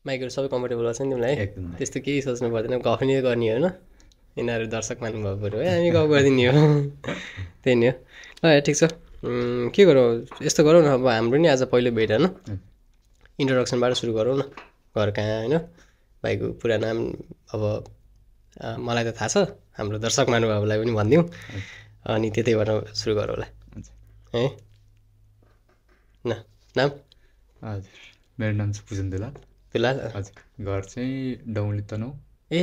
माइकहरू सबै कम्फर्टेबल गर्छ नि तिमीलाई है एकदम भाइ त्यस्तो केही सोच्नु पर्दैन गफ नै गर्ने होइन यिनीहरू दर्शक मान्नुभएको कुरो है हामी गफ गरिदिने हो त्यही नै हो ल यार ठिक छ के गरौँ यस्तो गरौँ न अब हाम्रो नि आज पहिलो भेट होइन इन्ट्रोडक्सनबाट सुरु गरौँ न घर कहाँ होइन भाइको पुरा नाम अब मलाई त थाहा छ हाम्रो दर्शक महानुभावलाई पनि भनिदिउँ अनि त्यतैबाट सुरु गरौँ होला है न नाम हजुर मेरो नाम चाहिँ पुजन दुलाल दुलाल हजुर घर चाहिँ डौली तनहु ए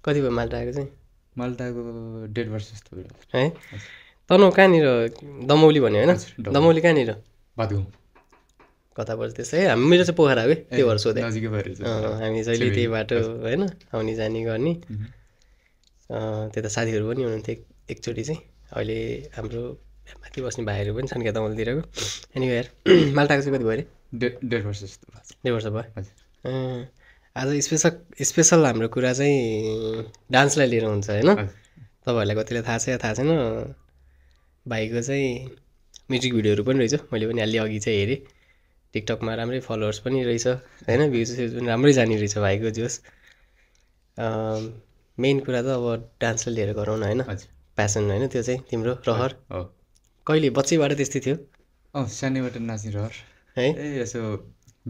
कति भयो माल्टा आएको चाहिँ माल्टाको 1.5 वर्ष जस्तो भयो है तनहु कहाँनिर दमौली भन्यो होइन हजुर, दमौली कहाँनिर भातगाउँ कता पर्छ त्यस्तै है मेरो चाहिँ पोखरा हो कि त्यो भएर सोधेँ नजिकै भएर हामी जहिले त्यही बाटो होइन आउने जाने गर्ने त्यता साथीहरू पनि हुनुहुन्थ्यो एकचोटि चाहिँ अहिले हाम्रो माथि बस्ने भाइहरू पनि छन् क्या दमौलीतिरको अनि यार माल्टाको चाहिँ कति भयो अरे 1.5 वर्ष जस्तो भयो 2 वर्ष भयो हजुर आज स्पेसल हाम्रो कुरा चाहिँ डान्सलाई लिएर हुन्छ होइन हजुर तपाईँहरूलाई कतिलाई थाहा छ या थाहा छैन भाइको चाहिँ म्युजिक भिडियोहरू पनि रहेछ मैले पनि अलि अघि चाहिँ हेरेँ टिकटकमा राम्रै फलोवर्स पनि रहेछ होइन भ्युज पनि राम्रै जाने रहेछ भाइको जोस् मेन कुरा त अब डान्सलाई लिएर गरौँ न होइन हजुर प्यासन होइन त्यो चाहिँ तिम्रो रहर हो कहिले बच्चैबाट त्यस्तै थियो सानैबाट नाच्ने रहर है ए यसो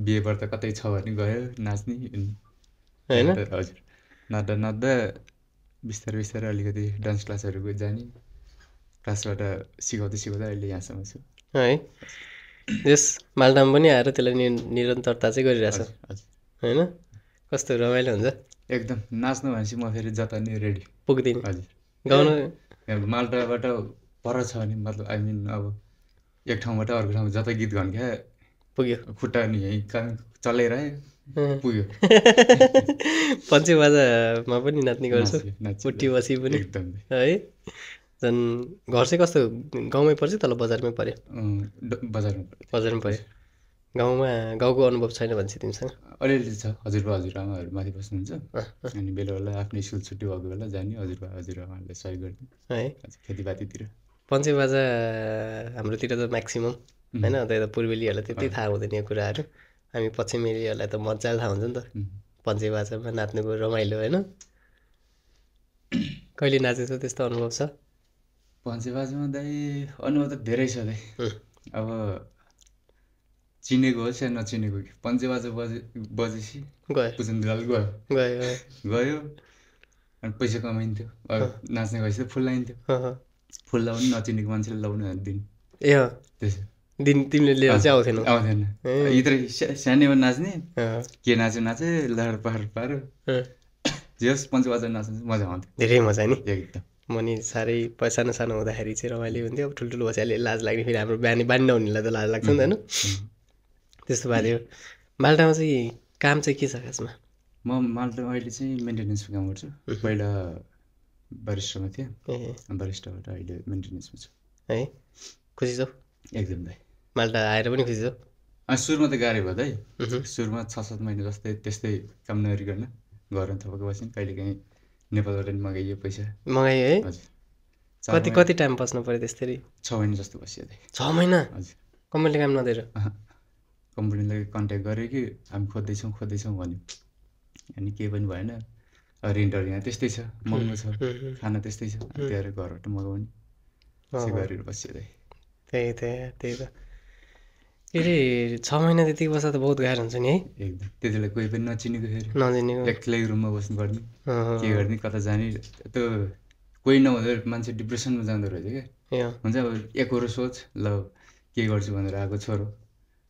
बिहेबाट त कतै छ भने गयो नाच्ने होइन हजुर नाच्दा नाच्दा बिस्तारै बिस्तारै अलिकति डान्स क्लासहरू जाने क्लासबाट सिकाउँदै सिकाउँदै अहिले यहाँसम्म छु है यस मालडामा पनि आएर त्यसलाई निरन्तरता चाहिँ गरिरहेछ हजुर हजुर होइन कस्तो रमाइलो हुन्छ एकदम नाच्नु भनेपछि म फेरि जता नि रेडी पुग्दिन हजुर गाउन यहाँ माल्टाबाट पर छ भने मतलब आई मिन अब एक ठाउँबाट अर्को ठाउँमा जता गीत भन्क्या पुग्यो खुट्टा नि यहीँ काम चलाइरहे पुग्यो पञ्चे बाजामा पनि नाच्ने गर्छु नाच्यो पुट्टी बसी पनि एकदम है झन् घर चाहिँ कस्तो गाउँमै पर्छ तल बजारमै पऱ्यो बजारमा बजारमै पऱ्यो गाउँमा गाउँको अनुभव छैन भन्छ तिमीसँग अलिअलि छ हजुरबा हजुरआमाहरू माथि बस्नुहुन्छ अनि बेला बेला आफ्नो स्कुल छुट्टी भएको बेला जाने हजुरबा हजुरआमाहरूले सहयोग गर्ने है खेतीपातीतिर पञ्चे बाजा हाम्रोतिर त म्याक्सिमम् होइन त्यता पूर्वेलीहरूलाई त्यति थाहा हुँदैन यो कुराहरू हामी पश्चिमेलीहरूलाई त मजाले थाहा हुन्छ नि त पञ्चे बाजामा नाच्नुको रमाइलो होइन कहिले नाचेको छ त्यस्तो अनुभव छ पञ्चेबाजामा दाइ अनुभव त धेरै छ दाइ अब चिनेको होस् या नचिनेको कि पञ्चेबाजा बजेपछि गयो पुजन दुलाल गयो गयो गयो अनि पैसा कमाइन्थ्यो अब नाच्ने भएपछि त फुल लाइन्थ्यो फुल लाउनु नचिनेको मान्छेले लाउनु दिन ए त्यसो दिन तिमीले लिएर चाहिँ आउँथेनौ आउँथेन इत्र सानैमा नाच्ने के नाच्यो नाचे लहर पहाड पारो जे होस् पञ्चेबाजा नाच्नु मजा आउँथ्यो धेरै मजा नि एकदम म नि साह्रै सानो सानो हुँदाखेरि चाहिँ रमाइलो हुन्थ्यो अब ठुल्ठुलो भएपछि अलि लाज लाग्ने फेरि हाम्रो बानी नहुनेलाई त लाज लाग्छ नि त होइन त्यस्तो भएको थियो माल्टामा चाहिँ काम चाहिँ के छ खासमा म माल्टामा अहिले चाहिँ मेन्टेनेन्सको काम गर्छु पहिला बारिस्टरमा थिएँ बारिस्टबाट अहिले मेन्टेनेन्समा छु है खुसी छौ एकदम दाइ माल्टा आएर पनि खुसी छौ सुरुमा त गाह्रो भयो दाइ सुरुमा 6-7 महिना जस्तै त्यस्तै काम नगरिकन घरमा थपेको बस्यौँ कहिलेकाहीँ नेपालबाट नि मगाइयो पैसा मगायो है हजुर कति टाइम बस्नु पऱ्यो त्यस्तै 6 महिना जस्तो बसियो दाइ 6 महिना हजुर कम्पनीले काम नदिएर कम्पनीलाई कन्ट्याक्ट गरेँ कि हामी खोज्दैछौँ भन्यो अनि केही पनि भएन रेन्टहरू यहाँ त्यस्तै छ महँगो छ खाना त्यस्तै छ त्यहाँ घरबाट मगाउने त्यसै गरेर बसियो दाइ त्यही त के अरे 6 महिना त्यतिको बस्दा त बहुत गाह्रो हुन्छ नि है एकदम त्यति बेला कोही पनि नचिनेको फेरि नचिनेको एक्लै रुममा बस्नुपर्ने के गर्ने कता जाने त्यो कोही नहुँदा मान्छे डिप्रेसनमा जाँदो रहेछ क्या हुन्छ अब एकहोरो सोच ल के गर्छु भनेर आएको छोरो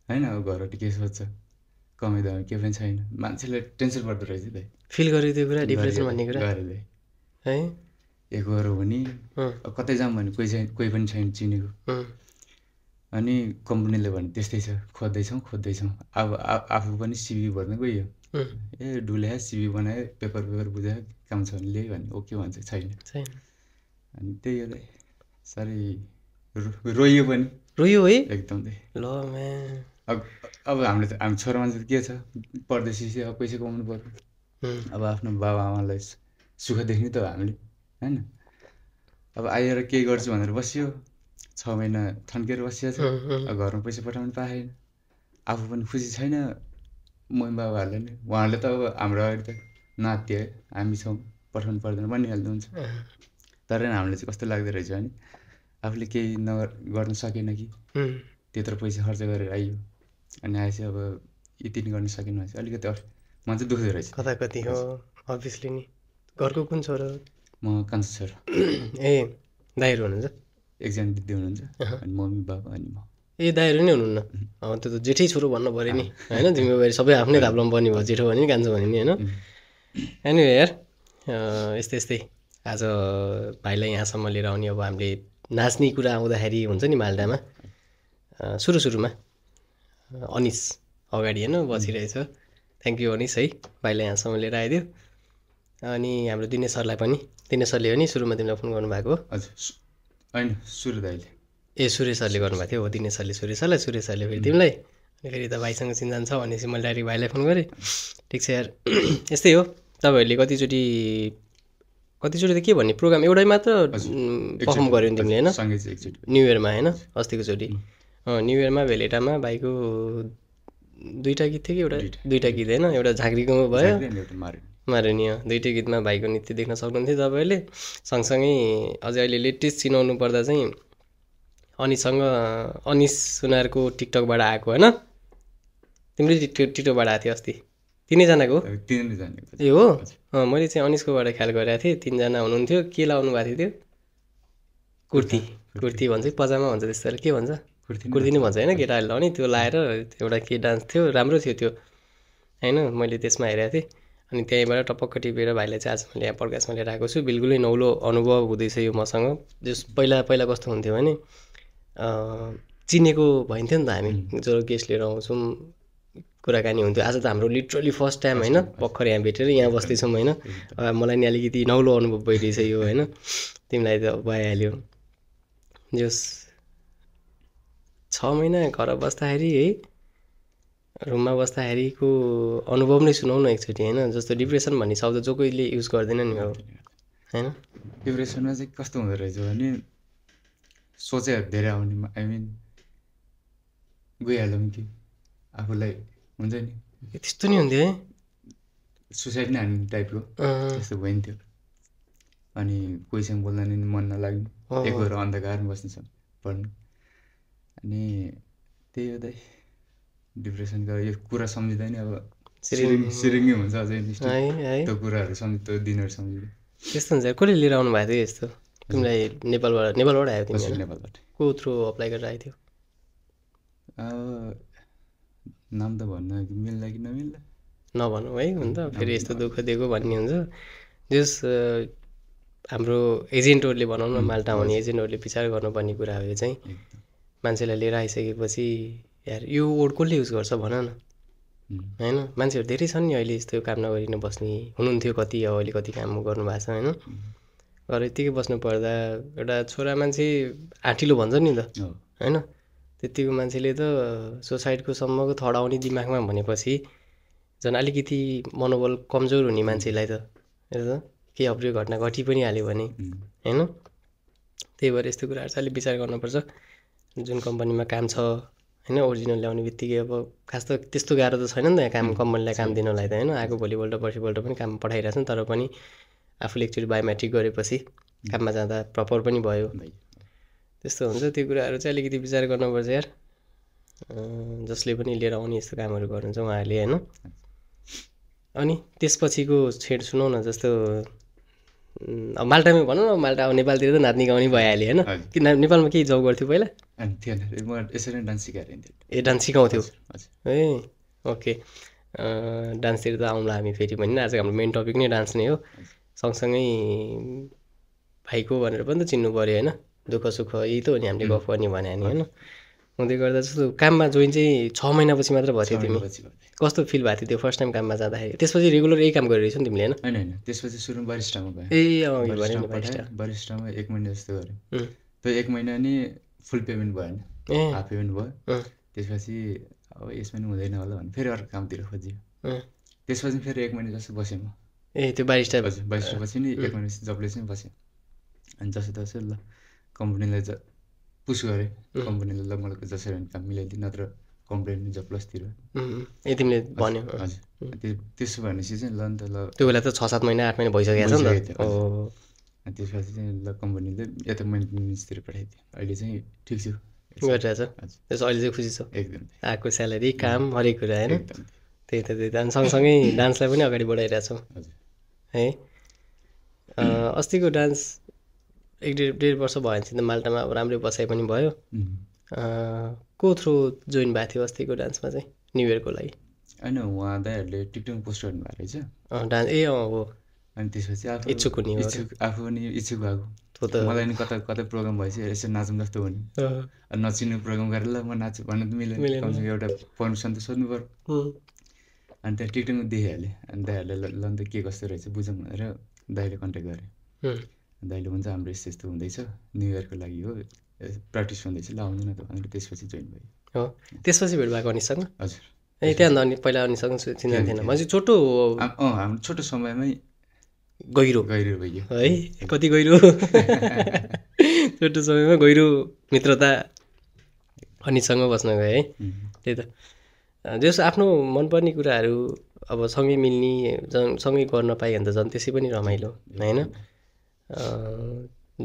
होइन अब घरबाट के सोध्छ कमाइदा के पनि छैन मान्छेलाई टेन्सन पर्दो रहेछ दाइ फिल गरेँ त्यो कुरा डिप्रेसन भन्ने कुरा गरेँ है एकहोरो हुने कतै जाऊँ भने कोही पनि छैन चिनेको अनि कम्पनीले भने त्यस्तै छ खोज्दैछौँ अब आफू पनि सिभी भर्न गयो ए डुल्यायो सिभी बनायो पेपर बुझायो काम छ भने ल्यायो भने ओके भन्छ छैन अनि त्यही हो दाइ साह्रै रोइयो पनि रोयो है एकदम दाइ ल म्या अब हामी छोरा मान्छे त के छ परदेशी अब पैसा कमाउनु पर्यो अब आफ्नो बाबाआमालाई सुख देख्ने त हामीले होइन अब आएर केही गर्छु भनेर बस्यो 6 महिना थन्केर बसिया छ घरमा पैसा पठाउनु पाएन आफू पनि खुसी छैन मम्मी बाबाहरूले नि उहाँहरूले त अब हाम्रो अगाडि त नाति है हामी छौँ पठाउनु पर्दैन भनिहाल्नुहुन्छ। तर हामीले चाहिँ कस्तो लाग्दो रहेछ भने आफूले केही गर्न सकेन कि त्यत्रो पैसा खर्च गरेर आइयो अनि आएपछि अब यति नि गर्न सकेन भने चाहिँ अलिकति मन चाहिँ दुख्दो रहेछ। कता कति हो अभियसली नि। घरको कुन छोरा? म कान्छो छोरा। ए दाइहरू हुनुहुन्छ? एकजना दिदी हुनुहुन्छ अनि मम्मी बाबा अनि म। ए दाइहरू नै हुनुहुन्न? त्यो त जेठै छोरो भन्नु पऱ्यो नि होइन, जिम्मेवारी सबै आफ्नै थाप्लामा पर्ने भयो, जेठो भने नि कान्छो भने नि होइन। एनिवे यार यस्तै यस्तै आज भाइलाई यहाँसम्म लिएर आउने। अब हामीले नाच्ने कुरा आउँदाखेरि हुन्छ नि माल्टामा सुरुमा अनिस अगाडि होइन बसिरहेछ। थ्याङ्क यू अनिस है, भाइलाई यहाँसम्म लिएर आइदियो। अनि हाम्रो दिनेश सरलाई पनि, दिनेश सरले हो नि सुरुमा तिमीलाई फोन गर्नुभएको? हजुर होइन सुरु दाइले। ए सुरेश सरले गर्नुभएको थियो हो, दिनेश सरले सुरेश सरलाई, सुरेश सरले फेरि तिमीलाई। अनि फेरि त भाइसँग चिन्जान छ भनेपछि मैले डाइरेक्ट भाइलाई फोन गरेँ। ठिक छ यार यस्तै हो। तपाईँहरूले कतिचोटि त के भन्ने प्रोग्राम एउटै मात्र पर्फर्म गऱ्यो नि तिमीले होइन? न्यु इयरमा होइन, अस्तिको चोटि न्यु इयरमा भेलेटामा भाइको 2टा गीत थियो कि एउटा? 2टा गीत होइन, एउटा झाँक्रीकोमा भयो मारुनी। 2टै गीतमा भाइको नृत्य देख्न सक्नुहुन्थ्यो तपाईँहरूले। सँगसँगै अझै अहिले लेटेस्ट चिनाउनु पर्दा चाहिँ अनिससँग अनिस सुनारको टिकटकबाट आएको होइन? तिमीले टिकटकबाट आएको थियो अस्ति? 3जनाको? ए हो, मैले चाहिँ अनिसकोबाट ख्याल गरेको थिएँ। 3जना हुनुहुन्थ्यो। के लाउनु भएको थियो त्यो? कुर्ती भन्छ कि पजामा भन्छ त्यस्तोले, के भन्छ? कुर्ती नै भन्छ होइन केटाहरूले लाउने। त्यो लाएर एउटा के डान्स थियो, राम्रो थियो त्यो होइन, मैले त्यसमा हेरेको थिएँ। अनि त्यहीँबाट टपक्क टिपेर भाइलाई चाहिँ आज मैले यहाँ पडकास्टमा लिएर आएको छु। बिल्कुलै नौलो अनुभव हुँदैछ यो मसँग। जस पहिला कस्तो हुन्थ्यो भने चिनेको भइन्थ्यो नि त, हामी जो गेस्ट लिएर आउँछौँ कुराकानी हुन्थ्यो। आज त हाम्रो लिटरली फर्स्ट टाइम होइन, भर्खर यहाँ भेटेर यहाँ बस्दैछौँ होइन। मलाई नि अलिकति नौलो अनुभव भइरहेछ यो होइन, तिमीलाई त भइहाल्यो। जस 6 महिना घर बस्दाखेरि है, रुममा बस्दाखेरिको अनुभव नै सुनाउन एकचोटि होइन। जस्तो डिप्रेसन भन्ने शब्द जो कोहीले युज गर्दैन नि हो होइन। डिप्रेसनमा चाहिँ कस्तो हुँदो रहेछ भने सोचेहरू धेरै आउने, आई मिन गइहालौँ कि आफूलाई हुन्छ नि, त्यस्तो नि हुन्थ्यो है, सुसाइड नै हान्ने टाइपको त्यस्तो भइन्थ्यो। अनि कोहीसँग बोल्दा नि मन नलाग्ने, एक भएर अन्धकारमा बस्ने छ पढ्नु। अनि त्यही हो दाइ डिप्रेसनको यो कुरा सम्झिँदा नि अब सिरिङ्गै हुन्छ अझै त्यो कुराहरू त्यो दिनहरू सम्झिँदा। त्यस्तो हुन्छ। कसले लिएर आउनु भएको थियो यस्तो तिमीलाई? नेपालबाट आयो तिमी? नेपालबाट। को थ्रु अप्लाई गरेर आएको थियो? नाम त भन्न मिल्ला कि नमिल्ला नभनौँ है, हुन्छ फेरि यस्तो दुःख दिएको भन्ने हुन्छ। जस हाम्रो एजेन्टहरूले भनौँ न, माल्टा आउने एजेन्टहरूले विचार गर्नुपर्ने कुरा हो यो चाहिँ। मान्छेलाई लिएर आइसकेपछि यार यो वर्ड कसले युज गर्छ भन न होइन। मान्छेहरू धेरै छन् नि अहिले यस्तो काम नगरिकन बस्ने हुनुहुन्थ्यो कति, अब अहिले कति काम गर्नुभएको छ होइन। घर यत्तिकै बस्नु पर्दा एउटा छोरा मान्छे आँटिलो भन्छ नि त होइन, त्यत्तिको मान्छेले त सुसाइडको सम्मको थट आउने दिमागमा भनेपछि झन् अलिकति मनोबल कमजोर हुने मान्छेलाई त केही अप्रिय घटना घटी पनि हाल्यो भने होइन। त्यही भएर यस्तो कुराहरू चाहिँ अलिक विचार गर्नुपर्छ। जुन कम्पनीमा काम छ होइन, ओरिजिनल ल्याउने बित्तिकै अब खास त त्यस्तो गाह्रो त छैन नि त यहाँ काम, कम्पनीलाई काम दिनलाई त होइन। आएको भोलिपल्ट पर्सिपल्ट पनि काम पठाइरहेको छ नि, तर पनि आफूले एकचोटि बायोमेट्रिक गरेपछि काममा जाँदा प्रपर पनि भयो। त्यस्तो हुन्छ। त्यो कुराहरू चाहिँ अलिकति विचार गर्नुपर्छ यार। जसले पनि लिएर आउने यस्तो कामहरू गर्नुहुन्छ उहाँहरूले होइन। अनि त्यसपछिको छेड सुनाउ न। जस्तो अब माल्टामै भनौँ न, माल्टा अब नेपालतिर त नाच्ने गाउने भइहाल्यो होइन। कि नेपालमा केही जब गर्थ्यो पहिला? थिएन, म यसरी डान्स सिकाएर हिँड्थेँ। ए डान्स सिकाउँथ्यो ए ओके। डान्सतिर त आउँला हामी फेरि पनि, आज हाम्रो मेन टपिक नै डान्स नै हो। सँगसँगै भाइको भनेर पनि त चिन्नु पऱ्यो होइन, दुःख सुख यही त हो नि हामीले गफ गर्ने भने नि होइन। हुँदै गर्दा जस्तो काममा जोइन चाहिँ 6 महिनापछि मात्र भयो थियो तिमी? कस्तो फिल भएको थियो त्यो फर्स्ट टाइम काममा जाँदाखेरि? त्यसपछि रेगुलर यही काम गरिरहेछौ नि तिमीले होइन? होइन, त्यसपछि सुरु बारिस्टामा भयो। ए बारिस्टामा 1 महिना जस्तो गऱ्यो। त्यो 1 महिना नि फुल पेमेन्ट भएन, हाफ पेमेन्ट भयो। त्यसपछि अब यसमा नि हुँदैन होला भने फेरि अर्को कामतिर खोज्यो। त्यसपछि फेरि 1 महिना जस्तो बसेँ म। ए त्यो बारिस्टा बारिस्टापछि नि 1 महिना जबले चाहिँ बसेँ। अनि जसो तसो ल कम्पनीलाई पुस गरेँ, कम्पनीले ल मलाई जसरी काम मिलाइदियो, नत्र कम्प्लेन हिजो प्लसतिर ए तिमीले भन्यो हजुर त्यसो भनेपछि चाहिँ ल नि त ल त्यो बेला त 6-7 महिना 8 महिना भइसकेको छ नि त त्यसपछि चाहिँ ल कम्पनीले यता मेन्टेनेन्सतिर पठाइदियो अहिले चाहिँ ठिक छु गरिरहेछ त्यसो अहिले चाहिँ खुसी छ एकदम आएको स्यालेरी काम हरेक कुरा होइन त्यही त अनि सँगसँगै डान्सलाई पनि अगाडि बढाइरहेछौँ है अस्तिको डान्स 1.5 वर्ष भयो भने चाहिँ माल्टामा अब राम्रै बसाइ पनि भयो को थ्रु जोइन भएको थियो अस्तिको डान्समा चाहिँ न्यु इयरको लागि होइन उहाँ दाइहरूले टिकटक पोस्ट गर्नुभएको रहेछ डान्स ए हो अनि त्यसपछि आफू इच्छुक हुने आफू पनि इच्छुक भएको मलाई नि कता कतै प्रोग्राम भएपछि यसो नाचौँ जस्तो हुने नचिन्ने प्रोग्राम गरेर ल म नाच्छु भन्नु त मिलेन कमसेकम एउटा पर्मिसन त सोध्नु पर्यो अनि त्यहाँ टिकटकमा देखिहालेँ अनि दाइहरूले ल त के कस्तो रहेछ बुझौँ भनेर दाइले कन्ट्याक्ट गरेँ दाइले हुन्छ हाम्रो यस्तो यस्तो हुँदैछ न्यु इयरको लागि हो प्र्याक्टिस हुँदैछ ल आउँदैन त भनेर त्यसपछि जोइन भयो हो त्यसपछि भेट भएको अनिसँग हजुर ए त्यहाँ अनि पहिला अनिसँग चिन्दैन थिएन मैले छोटो हाम्रो छोटो समयमै गहिरो भयो है कति गहिरो छोटो समयमा गहिरो मित्रता अनिसँग बस्न गए है त्यही त जस आफ्नो मनपर्ने कुराहरू अब सँगै मिल्ने सँगै गर्न पायो भने त झन् त्यसै पनि रमाइलो होइन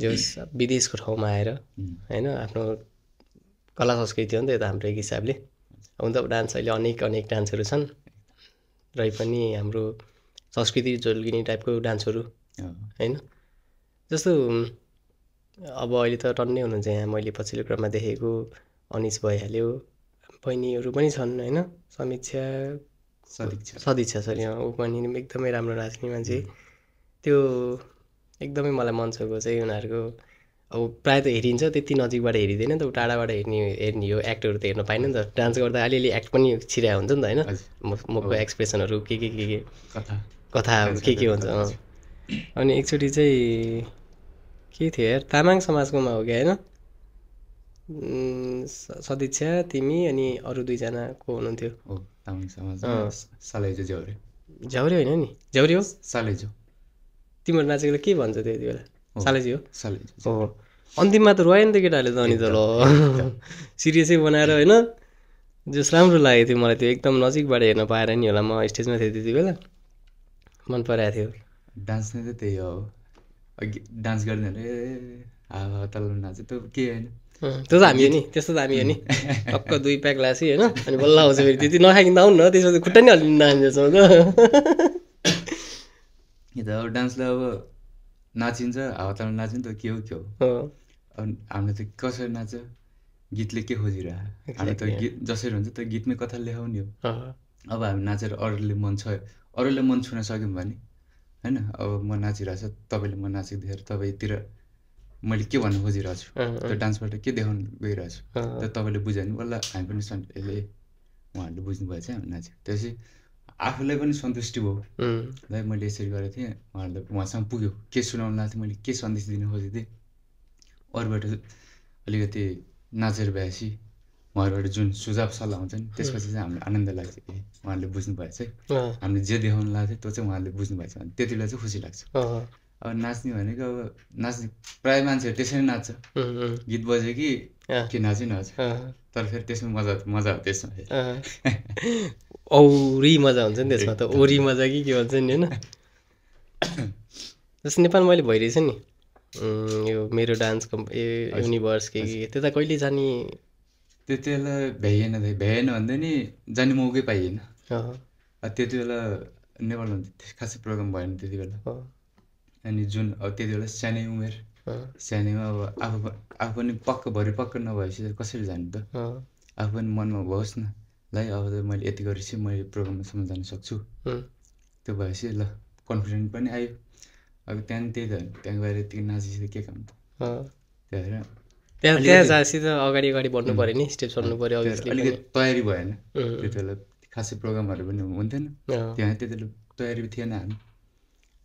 जस विदेशको ठाउँमा आएर होइन आफ्नो कला संस्कृति हो नि त यता हाम्रो एक हिसाबले हुन त डान्स अहिले अनेक डान्सहरू छन् र पनि हाम्रो संस्कृति झल्किने टाइपको डान्सहरू होइन जस्तो अब अहिले त टन्नै हुनुहुन्छ यहाँ मैले पछिल्लो क्रममा देखेको अनिस भइहाल्यो बहिनीहरू पनि छन् होइन सदिच्छा सरी ऊ पनि एकदमै राम्रो नाच्ने मान्छे त्यो एकदमै मलाई मन छको चाहिँ उनीहरूको अब प्रायः त हेरिन्छ त्यति नजिकबाट हेरिँदैन नि त टाढाबाट हेर्ने हो एक्टरहरू त हेर्न पाइन नि त डान्स गर्दा अलिअलि एक्ट पनि छिराएको हुन्छ नि त होइन मुखको एक्सप्रेसनहरू के कथाहरू के हुन्छ अनि एकचोटि चाहिँ के थियो यार तामाङ समाजकोमा हो कि होइन सदिच्छा तिमी अनि अरू दुईजना को हुनुहुन्थ्यो झ्याउरे होइन नि झ्याउरे हो सालेजो तिम्रो नाचेको के भन्छ त्यति बेला सालेजी हो अन्तिममा त रोयो नि त केटाहरूले त अनि त ल सिरियसै बनाएर होइन जस राम्रो लागेको थियो मलाई त्यो एकदम नजिकबाट हेर्न पाएर नि होला म स्टेजमा थिएँ त्यति बेला मन पराएको थियो डान्स नै त त्यही हो डान्स गर्ने हावा तल नाच्छ त्यो के होइन त्यो त हामी हो नि त्यस्तो त हामी हो नि टक्क 2 प्याक लासी होइन अनि बल्ल आउँछ फेरि त्यति नखाइकन आउनु न त्यसपछि खुट्टा नि अलि नाच्दैछौँ त यो त अब डान्सलाई अब नाचिन्छ हावा तल नाच्छ नि त के हो अब हामीले त कसरी नाच्छ गीतले के खोजिरह हामी त गीत जसरी हुन्छ त्यो गीतमै कथा लेखाउने हो अब हामी नाचेर अरूले मन छुन सक्यौँ भने होइन अब म नाचिरहेको छ तपाईँले म नाचेको देखेर तपाईँतिर मैले के भन्नु खोजिरहेको छु त्यो डान्सबाट के देखाउनु गइरहेको छु त्यो तपाईँले बुझ्यो भने बल्ल हामी पनि यसले उहाँहरूले बुझ्नु भएछ हामी नाच्यो त्यसपछि आफूलाई पनि सन्तुष्टि भयो ल मैले यसरी गरेको थिएँ उहाँहरूले उहाँसँग पुग्यो के सुनाउनु लाग्थ्यो मैले के सन्देश दिन खोजेको थिएँ अरूबाट अलिकति नाचेर भएपछि उहाँहरूबाट जुन सुझाव सल्लाह हुन्छ नि त्यसपछि चाहिँ हामीलाई आनन्द लाग्छ ए उहाँहरूले बुझ्नु भएछ है हामीले जे देखाउनु लाग्थ्यो त्यो चाहिँ उहाँहरूले बुझ्नु भएछ भने त्यति बेला चाहिँ खुसी लाग्छ अब नाच्ने भनेको अब नाच्ने प्रायः मान्छेहरू त्यसरी नाच्छ गीत बज्यो कि के नाच्यो नाच्छ तर फेरि त्यसमा मजा हो त्यसमा औरी मजा हुन्छ नि त्यसमा त ओरी मजा कि के भन्छ नि होइन जस्तो नेपालमा मैले भइरहेछ नि यो मेरो डान्स युनिभर्स के त्यता कहिले जाने त्यति बेला भ्याइएन भन्दा नि जाने मौकै पाइएन त्यति बेला नेपालमा खासै प्रोग्राम भएन त्यति बेला अनि जुन अब त्यति बेला सानै उमेर सानैमा अब आफू पनि भरिपक्क नभएपछि कसरी जानु त आफू पनि मनमा होस् न ल अब त मैले यति गरेपछि मैले प्रोग्रामसम्म जान सक्छु त्यो भएपछि ल कन्फिडेन्ट पनि आयो अब त्यहाँ त्यही त त्यहाँ गएर यतिकै नाचिसक्यो के काम त त्यही भएर त्यहाँ जाएपछि त अगाडि बढ्नु पऱ्यो नि स्टेप चढ्नु पऱ्यो अलिकति तयारी भएन त्यति बेला खासै प्रोग्रामहरू पनि हुन्थेन त्यहाँ त्यति बेला तयारी थिएन हामी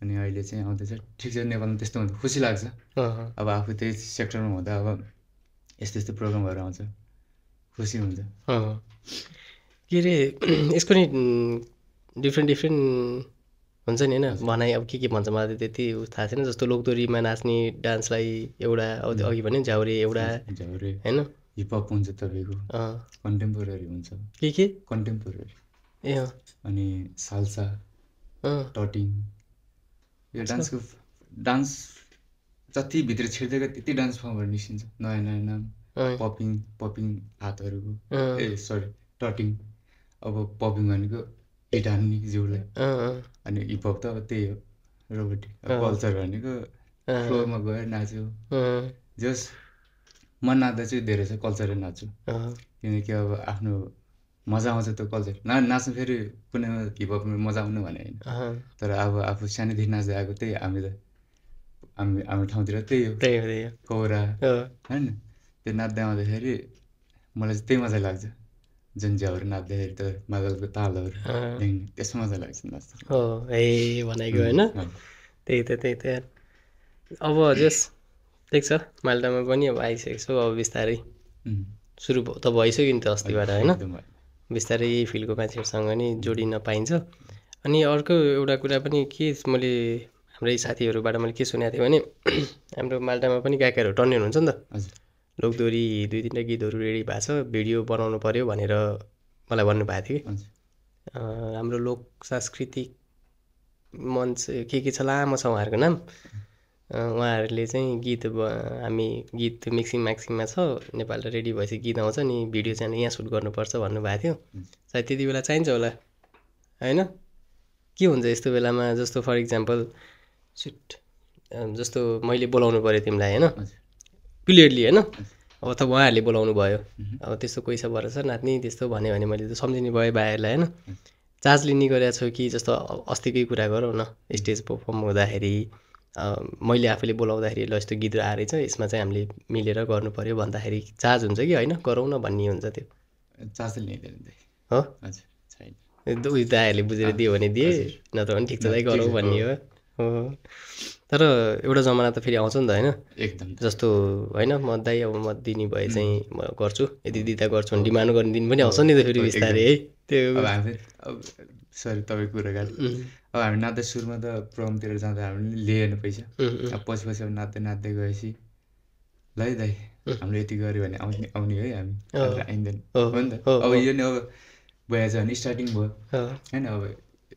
अनि अहिले चाहिँ आउँदैछ ठिक छ नेपालमा त्यस्तो हुन्छ खुसी लाग्छ अब आफू त्यही सेक्टरमा हुँदा अब यस्तो प्रोग्रामहरू आउँछ खुसी हुन्छ के अरे यसको नि डिफ्रेन्ट हुन्छ नि होइन भनाइ अब के भन्छ मलाई त्यति थाहा छैन जस्तो लोकदोरीमा नाच्ने डान्सलाई एउटा अघि भने झ्याउरे एउटा होइन हिपहप हुन्छ तपाईँको, कन्टेम्पोरेरी हुन्छ, के कन्टेम्पोरेरी, ए अनि साल्सा, टटिङ। यो डान्स जति भित्र छिर्दै गयो त्यति डान्स फर्महरू निस्किन्छ, नयाँ नयाँ नाम, पपिङ हातहरूको, सरी टटिङ। अब पपिङ भनेको हिट हान्ने जिउलाई, अनि हिपहप त अब त्यही हो रोबोटिक। कल्चर भनेको फ्लोरमा गएर नाच्यो। जस म नाच्दा चाहिँ धेरै छ कल्चरै नाच्छु, किनकि अब आफ्नो मजा आउँछ त्यो कल्चर नाच्नु। फेरि कुनैमा हिपहपमा मजा आउनु भने होइन, तर अब आफू सानैदेखि नाच्दै आएको त्यही हाम्रो ठाउँतिर त्यही हो, कौरा होइन। त्यो नाच्दै आउँदाखेरि मलाई चाहिँ त्यही मजा लाग्छ, जुन्ज्याहरू नाच्दाखेरि त मादलको तालहरू त्यसमा मजा लाग्छ नाच्नु। हो ए भनेको होइन, त्यही त अब जस ठिक छ। माल्टामा पनि अब आइसकेको छु, अब बिस्तारै सुरु त भइसक्यो नि त अस्तिबाट होइन। बिस्तारै यही फिल्डको मान्छेहरूसँग नि जोडिन पाइन्छ। अनि अर्को एउटा कुरा पनि के मैले हाम्रै साथीहरूबाट मैले के सुनेको थिएँ भने हाम्रो माल्टामा पनि गायकहरू टन्ने हुनुहुन्छ नि त, लोकदोरी 2-3टा गीतहरू रेडी भएको छ, भिडियो बनाउनु पर्यो भनेर मलाई भन्नुभएको थियो कि। हाम्रो लोक सांस्कृतिक मञ्च के छ लामो छ उहाँहरूको नाम। उहाँहरूले चाहिँ हामी गीत मिक्सिङमा छ, नेपाल रेडी भएपछि गीत आउँछ नि, भिडियो चाहिँ यहाँ सुट गर्नुपर्छ भन्नुभएको थियो। सायद त्यति बेला चाहिन्छ होला होइन। के हुन्छ यस्तो बेलामा, जस्तो फर इक्जाम्पल जस्तो मैले बोलाउनु पऱ्यो तिमीलाई होइन, क्लियरली होइन, अब त उहाँहरूले बोलाउनु भयो, अब त्यस्तो कोही छ भरोसा नाच्ने त्यस्तो भन्यो भने मैले त सम्झिने भयो भाइहरूलाई होइन। चार्ज लिने गरेको छु कि जस्तो अस्तिकै कुरा गरौँ न, स्टेज पर्फर्म हुँदाखेरि मैले आफूले बोलाउँदाखेरि ल यस्तो गीत आएर छ, यसमा चाहिँ हामीले मिलेर गर्नु पऱ्यो भन्दाखेरि चार्ज हुन्छ कि होइन, गरौँ न भन्ने हुन्छ त्यो? चार्ज लिँदैन हो, छैन। उयो दाइहरूले बुझेर दियो भने दिए, नत्र भने ठिक छ दाइ गरौँ भन्ने हो। तर एउटा जमाना त फेरि आउँछ नि त होइन, एकदम जस्तो होइन म दाइ अब म दिने भए चाहिँ म गर्छु, यदि दिँदा गर्छु भने डिमान्ड गर्ने दिन पनि आउँछ नि त फेरि बिस्तारै है। त्यो अब सरी तपाईँको कुरा गाली, अब हामी नाच्दा सुरुमा त प्रोग्रामतिर जाँदा हामीले लिएन पैसा, अब पछि अब नाच्दै गएपछि ल है दाइ हामीले यति गऱ्यो भने आउने है हामी, आइँदैन हो नि त। अब यो नि अब भएछ भने स्टार्टिङ भयो होइन, अब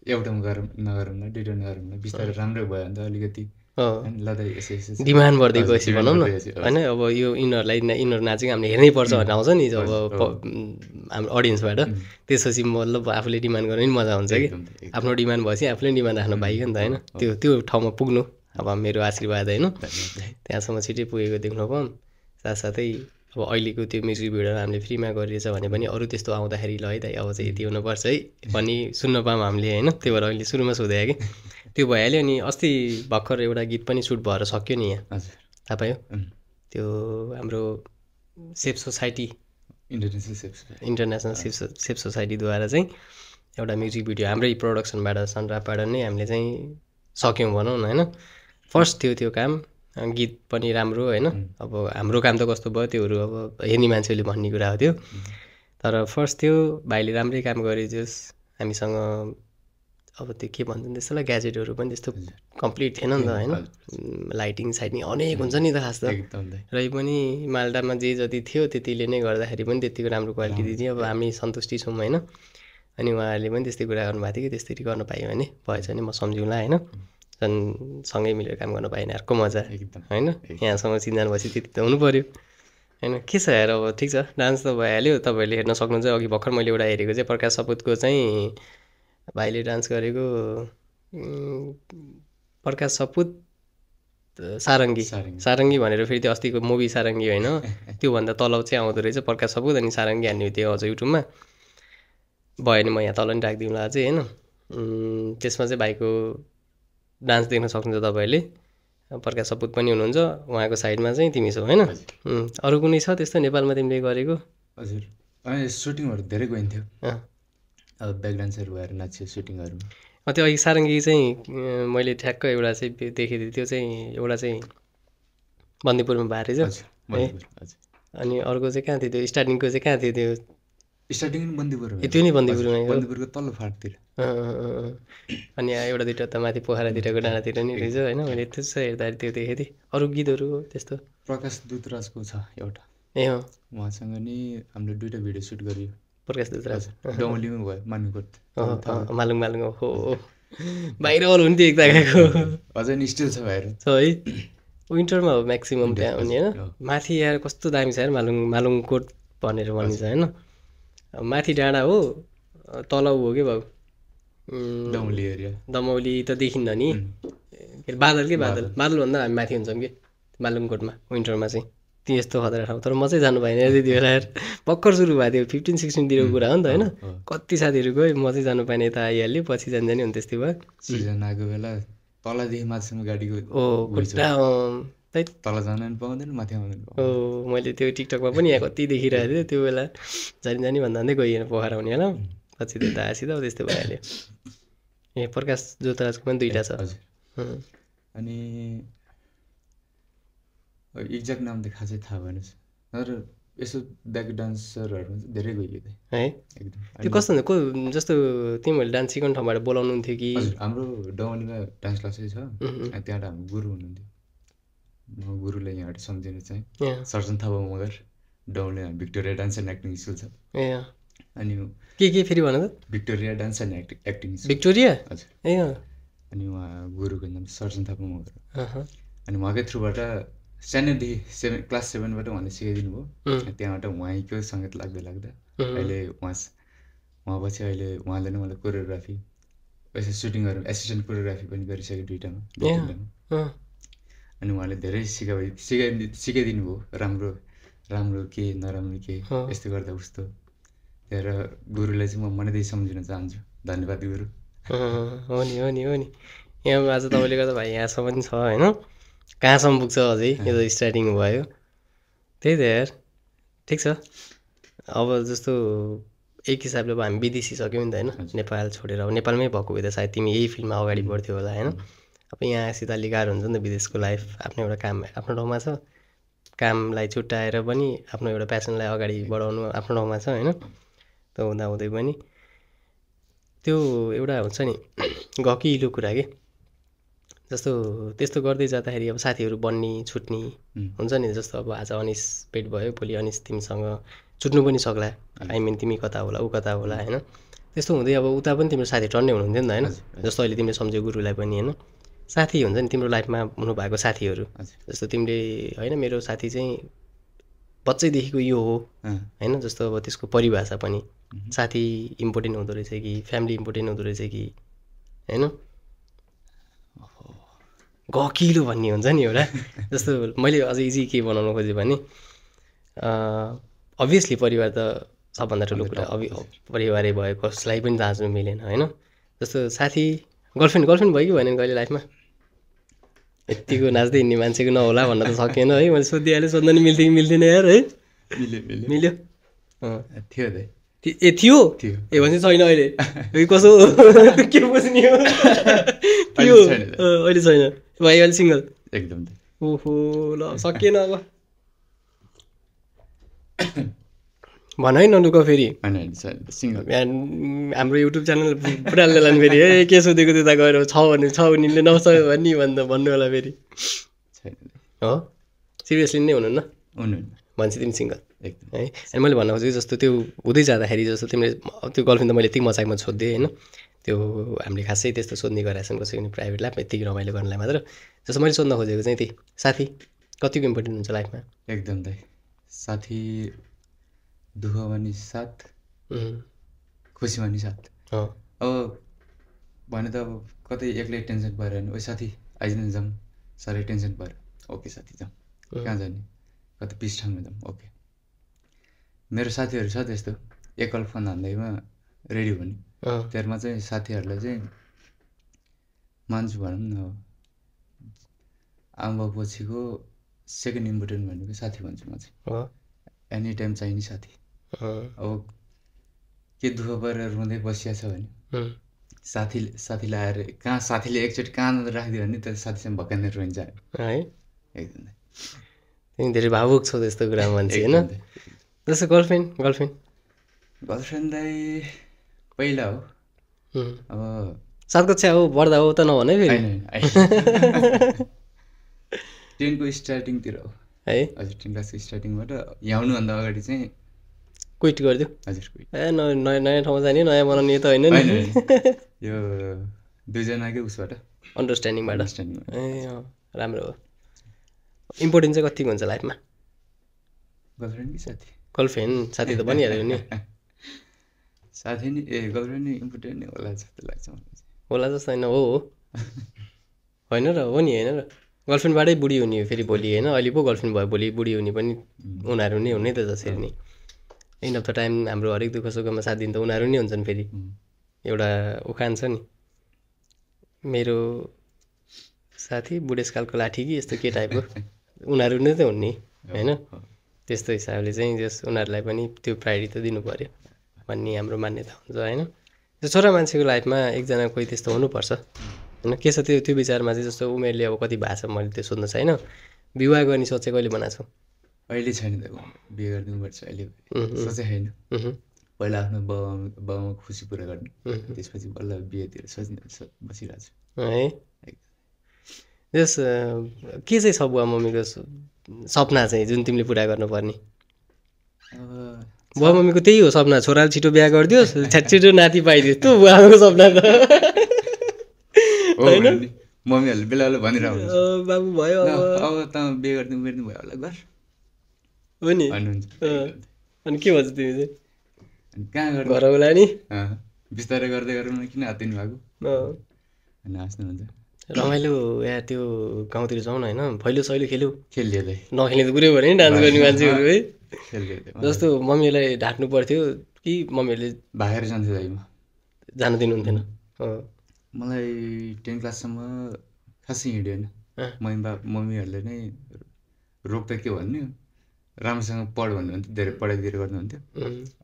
एउटामा नगरौँ न, दुइटा नगरौँ न, बिस्तारै राम्रो भयो भने त अलिकति डिमान्ड बढ्दै गएपछि भनौँ न होइन। अब यो यिनीहरू नाचेको हामीले हेर्नै पर्छ भनेर आउँछ नि जब हाम्रो अडियन्सबाट, त्यसपछि मतलब आफूले डिमान्ड गर्ने पनि मजा हुन्छ कि। आफ्नो डिमान्ड भएपछि आफूले डिमान्ड राख्नु पाइयो नि त होइन। त्यो ठाउँमा पुग्नु अब मेरो आशीर्वाद होइन, त्यहाँसम्म छिटै पुगेको देख्नु पाऊँ। साथसाथै अब अहिलेको त्यो म्युजिक भिडियो हामीले फ्रीमा गरिरहेछ भने पनि अरू त्यस्तो आउँदाखेरि ल है दाइ अब चाहिँ यति हुनुपर्छ है भनी सुन्न पाऊँ हामीले होइन। त्यही भएर अहिले सुरुमा सोधेँ कि त्यो भइहाल्यो। अनि अस्ति भर्खर एउटा गीत पनि सुट भएर सक्यो नि यहाँ, थाहा पायो? त्यो हाम्रो सेफ सोसाइटी, इन्टरनेसनल सेफ सोसाइटीद्वारा चाहिँ एउटा म्युजिक भिडियो हाम्रै प्रोडक्सनबाट सनरापबाट नै हामीले चाहिँ सक्यौँ भनौँ न होइन। फर्स्ट थियो त्यो काम, गीत पनि राम्रो होइन। अब हाम्रो काम त कस्तो भयो त्योहरू अब हेर्ने मान्छेले भन्ने कुरा हो त्यो, तर फर्स्ट थियो भाइले राम्रै काम गरेछस्। हामीसँग अब त्यो के भन्छन् त्यसलाई ग्याजेटहरू पनि त्यस्तो कम्प्लिट थिएन नि त होइन, लाइटिङ साइटिङ अनेक हुन्छ नि त खास त। र पनि माल्टामा जे जति थियो त्यतिले नै गर्दाखेरि पनि त्यतिको राम्रो क्वालिटी दिन्थ्यो। अब हामी सन्तुष्टि छौँ होइन। अनि उहाँहरूले पनि त्यस्तै कुरा गर्नुभएको थियो कि त्यसरी गर्न पायो भने भएछ भने म सम्झौँला होइन, झन् सँगै मिलेर काम गर्न पाएन अर्को मजा होइन। यहाँसम्म चिन्जान भएपछि त्यति त हुनु पऱ्यो होइन। के छ यार, अब ठिक छ डान्स त भइहाल्यो। तपाईँहरूले हेर्न सक्नुहुन्छ, अघि भर्खर मैले एउटा हेरेको चाहिँ प्रकाश सपुतको चाहिँ भाइले डान्स गरेको, प्रकाश सपुत सारङ्गी भनेर फेरि त्यो अस्तिको मुभी सारङ्गी होइन, त्योभन्दा तल चाहिँ आउँदो रहेछ प्रकाश सपुत अनि सारङ्गी हान्ने त्यो अझ युट्युबमा भयो भने म यहाँ तल नि राखिदिउँला अझै होइन। त्यसमा चाहिँ भाइको डान्स देख्न सक्नुहुन्छ तपाईँहरूले। प्रकाश सपुत पनि हुनुहुन्छ, उहाँको साइडमा चाहिँ तिमी छौ होइन। अरू कुनै छ त्यस्तो नेपालमा तिमीले गरेको? हजुर सुटिङहरू धेरै गइन्थ्यो, अब ब्याक डान्सहरू भएर नाच्यो सुटिङहरूमा। त्यो अघि सारङ्गी चाहिँ मैले ठ्याक्क एउटा चाहिँ देखेको थिएँ, त्यो चाहिँ एउटा चाहिँ बन्दीपुरमा भएको रहेछ। अनि अर्को चाहिँ कहाँ थियो त्यो स्टार्टिङको चाहिँ कहाँ थियो? त्यो स्टार्टिङ बन्दीपुर, त्यो नि बन्दीपुरमा, बन्दीपुरको तल्लो फाटतिर। अनि एउटा दुइटा त माथि पोखरातिरको डाँडातिर नि रहेछ होइन। मैले त्यसो हेर्दाखेरि त्यो देखेको थिएँ। अरू गीतहरू त्यस्तो प्रकाश दुतराजको छ एउटा, ए हो उहाँसँग नि हामीले 2टा भिडियो सुट गरियो प्रकाश दुधराज डौलीमै भयो मानुकोट मालुङ हो भाइरल हुन्थ्यो एक तागाको अझै नि स्टिल छ भाइरल छ है विन्टरमा हो म्याक्सिमम् त्यहाँ हुने होइन माथि यार कस्तो दामी छ यार मालुङकोट भनेर भनिन्छ होइन माथि डाँडा हो तल हो कि भाउ दमौली एरिया दमौली त देखिन्न नि बादल बादलभन्दा हामी माथि हुन्छौँ कि मालुङकोटमा विन्टरमा चाहिँ त्यो यस्तो खतरा ठाउँ तर म चाहिँ जानु पाएन त्यति बेला भर्खर सुरु भएको थियो 15-16तिरको कुरा हो नि त होइन कति साथीहरू गयो म चाहिँ जानु पाएन यता आइहाल्यो पछि जाने हुन् त्यस्तै भयो सिजन आएको बेला तलदेखि माथिसम्म गाडीको खुट्टा तल जान पनि पाउँदैन माथि आउँदैन मैले त्यो टिकटकमा पनि यहाँ कति देखिरहेको थिएँ त्यो बेला जाने भन्दा गइएन पोखरा हुने होला पछि त्यता आएपछि त त्यस्तो भइहाल्यो ए प्रकाश ज्योतराजको पनि 2टा छ अनि एक्ज्याक्ट नाम त खासै थाहा भएन तर यसो ब्याक डान्सरहरू धेरै गइयो है एकदम त्यो कस्तो हुन्छ को जस्तो तिमीहरूले डान्स सिकाउने ठाउँबाट बोलाउनु हुन्थ्यो कि हाम्रो डौलीमा डान्स क्लासै छ त्यहाँबाट हाम्रो गुरु हुनुहुन्थ्यो म गुरुलाई यहाँबाट सम्झिनु चाहिँ Sarjan Thapa Magar Dolly Victoria dance and acting school छ ए अनि के फेरि भन त Victoria dance and acting Victoria हजुर ए अनि उहाँ गुरुको नाम सर्जन थापा मगर अनि उहाँकै थ्रुबाट सानोदेखि क्लास 7बाट उहाँले सिकाइदिनु भयो त्यहाँबाट उहाँको सङ्गीत लाग्दा अहिले उहाँ पछि अहिले उहाँले नै मलाई कोरियोग्राफी यसो सुटिङहरू एसिस्टेन्ट कोरियोग्राफी पनि गरिसक्यो 2टामा अनि उहाँले धेरै सिकाइदिनु भयो राम्रो के नराम्रो के यस्तो गर्दा उस्तो त्यही गुरुलाई चाहिँ म मनैदेखि सम्झिन चाहन्छु धन्यवाद गुरु हो नि यहाँ आज तपाईँले गर्दा भाइ यहाँसम्म पनि छ होइन कहाँसम्म पुग्छ अझै यो त स्टार्टिङ भयो त्यही त यार ठिक छ अब जस्तो एक हिसाबले अब हामी विदेशी सक्यौँ नि त होइन नेपाल छोडेर अब नेपालमै भएको भए त सायद तिमी यही फिल्डमा अगाडि बढ्थ्यौ होला होइन अब यहाँ आएपछि त अलिक गाह्रो हुन्छ नि त विदेशको लाइफ आफ्नो एउटा काम आफ्नो ठाउँमा छ कामलाई छुट्याएर पनि आफ्नो एउटा प्यासनलाई अगाडि बढाउनु आफ्नो ठाउँमा छ होइन त हुँदाहुँदै पनि त्यो एउटा हुन्छ नि गकिलो कुरा के जस्तो त्यस्तो गर्दै जाँदाखेरि अब साथीहरू बन्ने छुट्ने हुन्छ नि जस्तो अब आज अनिस भेट भयो भोलि अनिस तिमीसँग छुट्नु पनि सक्ला आई मिन तिमी कता होला ऊ कता होला होइन त्यस्तो हुँदै अब उता पनि तिम्रो साथी टन्ने हुनुहुन्थ्यो नि त होइन जस्तो अहिले तिमीले सम्झ्यौ गुरुलाई पनि होइन साथी हुन्छ नि तिम्रो लाइफमा हुनुभएको साथीहरू जस्तो तिमीले होइन मेरो साथी चाहिँ बच्चैदेखिको यो हो होइन जस्तो अब त्यसको परिभाषा पनि साथी इम्पोर्टेन्ट हुँदो रहेछ कि फ्यामिली इम्पोर्टेन्ट हुँदो रहेछ कि होइन गकिलो भन्ने हुन्छ नि एउटा जस्तो मैले अझै इजी के बनाउनु खोजेँ भने अभियसली परिवार त सबभन्दा ठुलो कुरा परिवारै भयो कसलाई पनि दाँच्नु मिलेन होइन जस्तो साथी गर्लफ्रेन्ड भयो कि भएन कहिले लाइफमा यत्तिको नाच्दै हिँड्ने मान्छेको नहोला भन्न त सकेन है मैले सोधिहालेँ सोध्न नि मिल्थ्यो कि मिल्थेन यार है मिल्यो थियो ए थियो ए भने छैन अहिले कसो के बुझ्ने हो थियो अहिले छैन भाइ अहिले सिङ्गल एकदम ओहो ल सकिएन अब भन है नलुक फेरि हाम्रो युट्युब च्यानल पुराले लानु फेरि ए के सोधेको त्यता गएर छ भने नसक्यो भने भन्नु होला फेरि हो सिरियसली नै हुनुहुन्न भन्छ तिमी सिङ्गल है अनि मैले भन्न खोजेको जस्तो त्यो हुँदै जाँदाखेरि जस्तो तिमीले त्यो गर्लफ्रेन्ड त मैले यति मजाकमा सोध्थेँ होइन त्यो हामीले खासै त्यस्तो सोध्ने गरेका छन् कसैको नि प्राइभेट लाइफ यत्तिकै रमाइलो गर्नलाई मात्र जस्तो मैले सोध्न खोजेको चाहिँ त्यही साथी कतिको इम्पोर्टेन्ट हुन्छ लाइफमा एकदम दाइ साथी दुःखमा नि साथ खुसीमा नि साथ अब भने त अब कतै एक्लै टेन्सन भएर होइन ओ साथी आइज जाउँ साह्रै टेन्सन भएर ओके साथी जाउँ कहाँ जाने कतै पिस ठाउँमा जाउँ ओके मेरो साथीहरू छ त्यस्तो एकल फोन हान्दैमा रेडी हुने त्यसमा चाहिँ साथीहरूलाई चाहिँ मान्छु भनौँ न आमा बाउ पछिको सेकेन्ड इम्पोर्टेन्ट भनेको साथी भन्छु म चाहिँ एनी टाइम चाहिने साथी अब के दुःख परेर रुँदै बसिया छ भने साथीले आएर साथीले एकचोटि कान राखिदियो भने त साथीसँग भक्काने रोइन्छ है एकदम तिमी धेरै भावुक छौ त्यस्तो कुरामा मान्छे होइन जस्तो गर्लफ्रेन्डलाई पहिला हो अब 7 कक्षा हो बढ्दा हो त नभने फेरि 10को स्टार्टिङतिर हो है हजुर 10 क्लासको स्टार्टिङबाट यहाँ आउनुभन्दा अगाडि चाहिँ क्विट गरिदियो हजुर क्विट ए नयाँ नयाँ ठाउँमा जाने नयाँ बनाउने त होइन नि यो दुईजनाकै उसबाट अन्डरस्ट्यान्डिङबाट अन्डरस्ट्यान्डिङ ए राम्रो हो इम्पोर्टेन्ट चाहिँ कतिको हुन्छ लाइफमा गर्लफ्रेन्ड कि साथी गर्लफ्रेन्ड साथी त भनिहाल्यो नि साथी नि गर्लफ्रेन्ड नि इम्पोर्टेन्ट नै होला जस्तो लाग्छ मलाई होला जस्तो होइन हो होइन र हो नि होइन र गर्लफ्रेन्डबाटै बुढी हुने हो फेरि भोलि होइन अहिले पो गर्लफ्रेन्ड भयो भोलि बुढी हुने पनि उनीहरू नै हुने त जसरी नि एन्ड अफ द टाइम हाम्रो हरेक दुःख सुखमा साथ दिनु त उनीहरू नै हुन्छन् फेरि एउटा उखान छ नि मेरो साथी बुढेसकालको लाठी कि यस्तो के टाइपको उनीहरू नै त हुने होइन त्यस्तो हिसाबले चाहिँ जस उनीहरूलाई पनि त्यो प्रायोरिटी त दिनु पऱ्यो भन्ने हाम्रो मान्यता हुन्छ होइन त्यो छोरा मान्छेको लाइफमा एकजना कोही त्यस्तो हुनुपर्छ होइन के छ त्यो विचारमा चाहिँ जस्तो उमेरले अब कति भएको छ मैले त्यो सोध्नु छ होइन विवाह गर्ने सोच चाहिँ कहिले बनाएको छौ अहिले छैन त बिहे गरिदिनुपर्छ अहिले सोचेको छैन पहिला आफ्नो बाबामा खुसी पुरा गर्नु त्यसपछि बल्ल बिहेतिर बसिरहेको छु है जस के चाहिँ छ बुवा मम्मीको सपना चाहिँ जुन तिमीले पुरा गर्नुपर्ने बुवा मम्मीको त्यही हो सपना छोराले छिटो बिहा गरिदियोस् छिटो नाति पाइदियोस् त्यो बुवा आमाको सपना त होइन मम्मीहरूले बेला बेला भनिरहेको बाबु भयो अब त बिहे गरिदिनु भयो होला घर हो नि भन्नुहुन्छ अनि के भन्छ तिमी चाहिँ अनि कहाँ गर्नु घर होला नि बिस्तारै गर्दै गरौँ न किन हातिनु भएको अनि हाँस्नुहुन्छ रमाइलो या त्यो गाउँतिर जाउँ न होइन भैलो सैलो खेल्यो खेलिदिँदै नखेल्ने त कुरै भयो नि डान्स गर्ने मान्छेहरू है खेलिदिँदै जस्तो मम्मीलाई ढाँट्नु पर्थ्यो कि मम्मीहरूले भागेर जान्थ्यो दाइमा जान दिनुहुन्थेन मलाई 10 क्लाससम्म खासै हिँड्यो होइन मम्मीहरूले नै रोक त के भन्ने राम्रोसँग पढ भन्नुहुन्थ्यो धेरै पढाइतिर गर्नुहुन्थ्यो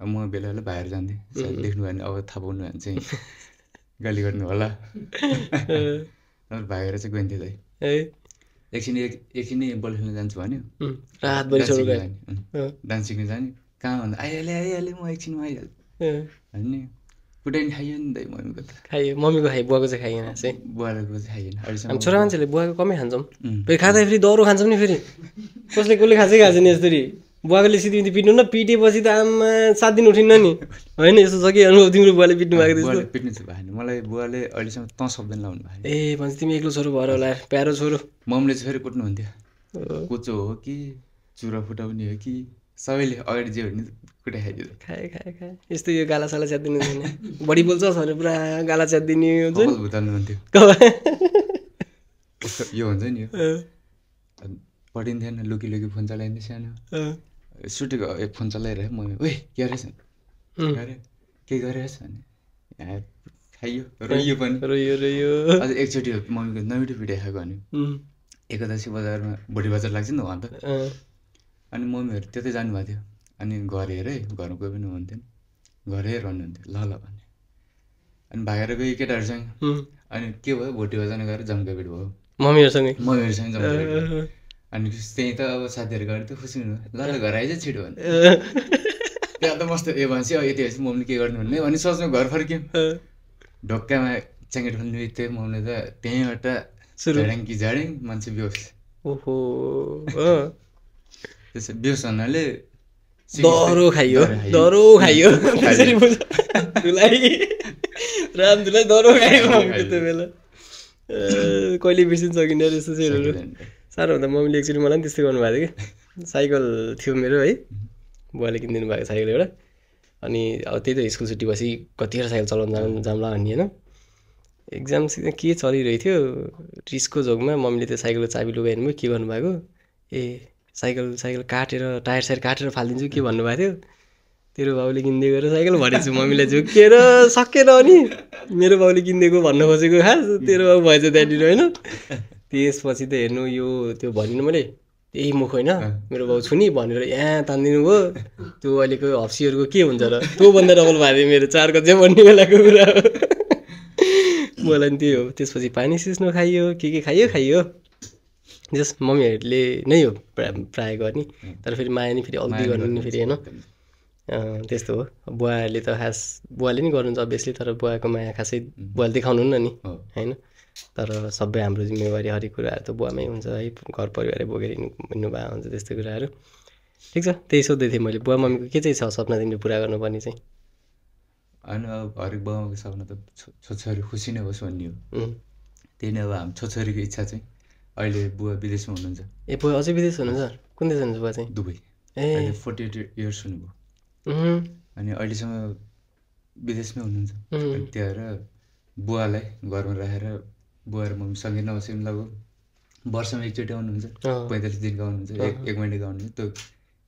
अब म बेला बेला भागेर जान्थेँ देख्नु भयो भने अब थाहा पाउनु भने चाहिँ गाली गर्नु होला भागेर चाहिँ गइन्थ्यो दाइ एकछिन बल खेल्न जान्छु भन्यो डान्स सिक्न जाने कहाँ भन्दा आइहालेँ म एकछिनमा आइहालेँ अनि कुटाइ नि खाइयो नि दाइ मम्मीको त खाइयो मम्मीको खायो बुवाको चाहिँ खाइएन चाहिँ बुवाको चाहिँ खाइएन हामी छोरा मान्छेले बुवाको कमै खान्छौँ फेरि खाँदा फेरि दह्रो खान्छौँ नि फेरि कसले खाँचै खान्छ नि यसरी बुवाकोले सिधै पिट्नु न पिटेपछि त आमा 7 दिन उठिन्न नि होइन यस्तो छ कि अनुभव तिम्रो बुवाले पिट्नु भएको त्यस्तो पिट्नु चाहिँ भएन मलाई बुवाले अहिलेसम्म त शब्द लाउनु भएको ए भन्छ तिमी एक्लो छोरो भएर होला प्यारो छोरो मम्मीले चाहिँ फेरि कुट्नुहुन्थ्यो कुचो हो कि चुरा फुटाउने हो कि सबैले अगाडि जे भने कुटाइ खाइदियो खाए यस्तो यो गालासाला च्यातिदिनु हुँदैन बढी बोल्छ भने पुरा गाला च्यातिदिने हुन्छ भुताल्नुहुन्थ्यो यो हुन्छ नि यो पढिन्थेन लुकी फोन चलाइन्थ्यो सानो सुटेको फोन चलाइरहे मम्मी ओइ के रहेछ के गरिरहेछ भने खाइयो रोइयो पनि रोइयो अझ एकचोटि मम्मीको नमिठो पिटाइ खाएको भने एकादशी बजारमा भोलि बजार लाग्छ नि त अन्त अनि मम्मीहरू त्यतै जानुभएको थियो अनि घर हेरेँ घरमा कोही पनि हुनुहुन्थेन घर हेर भन्नुहुन्थ्यो ल भन्ने अनि भागेर गयो केटाहरूसँग अनि के भयो भोटी बजारमा गएर जम्कापिट भयो मम्मीहरूसँग जम्कापिट अनि त्यहीँ त अब साथीहरू गएर त खुसी हुनु ल घर आइज छिटो भने त्यहाँ त मस्तो भन्छ यति भएपछि मम्मीले के गर्नु भन्ने भने सोच्नु घर फर्क्यौँ ढोक्कामा च्याङ्गेट खोल्ने बित्तिकै मम्मीले त त्यहीँबाट झाड्याङ कि झाड्याङ मान्छे बेहोस ओहो त्यसो बेहोस भन्नाले दह्रो खाइयो राम धुलाई दह्रो खायो त्यो बेला कहिले बिर्सिन सकिने यस्तो चाहिँ साह्रो हुँदा मम्मीले एकचोटि मलाई पनि त्यस्तै गर्नुभएको थियो कि साइकल थियो मेरो है बुवाले किनिदिनु भएको साइकल एउटा अनि अब त्यही त स्कुल छुट्टी पछि कतिवटा साइकल चलाउनु जाउँला भन्ने होइन एक्जाम के चलिरहेको थियो रिसको जोगमा मम्मीले त्यो साइकलको चाबी लुगाइदिनु भयो के गर्नुभएको साइकल काटेर टायर सायर काटेर फालिदिन्छु के भन्नुभएको थियो तेरो बाउले किनिदिएको र साइकल भनेछु मम्मीलाई झुकेर सकेन अनि मेरो बाउले किनिदिएको भन्न खोजेको खास तेरो बाउ भएछ त्यहाँनिर होइन त्यसपछि त हेर्नु यो त्यो भनिनँ मैले त्यही मुख होइन मेरो बाउ छु नि भनेर यहाँ तानिदिनु भयो त्यो अहिलेको हप्सीहरूको के हुन्छ र त्योभन्दा डबल भएको थियो मेरो 4 कक्षा भन्ने बेलाको कुरा हो मलाई पनि त्यही हो त्यसपछि पानी सिस्नो खाइयो के खाइयो जस मम्मीहरूले नै हो प्राय गर्ने तर फेरि माया नि फेरि अल्दी गर्नु नि फेरि होइन त्यस्तो हो बुवाले त खास बुवाले नि गर्नुहुन्छ अभियसली तर बुवाको माया खासै बुवाले देखाउनु नि होइन तर सबै हाम्रो जिम्मेवारी हरेक कुराहरू त बुवामै हुन्छ है, घर परिवारै बोकेर हिँड्नुभएको हुन्छ त्यस्तो कुराहरू। ठिक छ, त्यही सोध्दै थिएँ मैले, बुवा मम्मीको के चाहिँ छ सपना तिमीले पुरा गर्नुपर्ने चाहिँ? होइन अब हरेक बाबाको सपना त छोरीछोरी खुसी नै होस् भन्ने हो। त्यही नै अब हाम्रो छोरीको इच्छा चाहिँ अहिले बुवा विदेशमा हुनुहुन्छ। ए बुवा अझै विदेश हुनुहुन्छ? कुन देश हुनुहुन्छ बुवा चाहिँ? दुबई। ए 48 इयर्स हुनुभयो अनि अहिलेसम्म विदेशमै हुनुहुन्छ। अनि त्यही भएर बुवालाई घरमा राखेर बुवा र मम्मी सँगै नबसे पनि लगभग वर्षमा एकचोटि आउनुहुन्छ, 45 दिनको आउनुहुन्छ, एक महिनाको आउनुहुन्छ, त्यो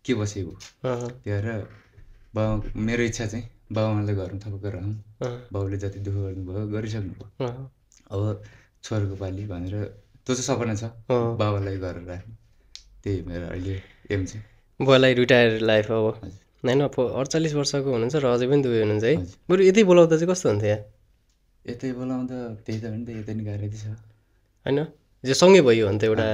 के बसेको। त्यही भएर बाबा मेरो इच्छा चाहिँ बाबाआमालाई घरमा थपक्क राखौँ। बाउले जति दुःख गर्नुभयो गरिसक्नुभयो, अब छोराको पाली भनेर त्यो चाहिँ सपना छ, बाबालाई गरेर राख्नु। त्यही मेरो अहिले एम चाहिँ। बुवालाई रिटायर लाइफ अब होइन 48 वर्षको हुनुहुन्छ र अझै पनि दुबई हुनुहुन्छ है। बरु यतै बोलाउँदा चाहिँ कस्तो हुन्थ्यो? यतै बोलाउँदा त्यही त हो नि त, यतै नि गाह्रो छ होइन। जो सँगै भयो भने त एउटा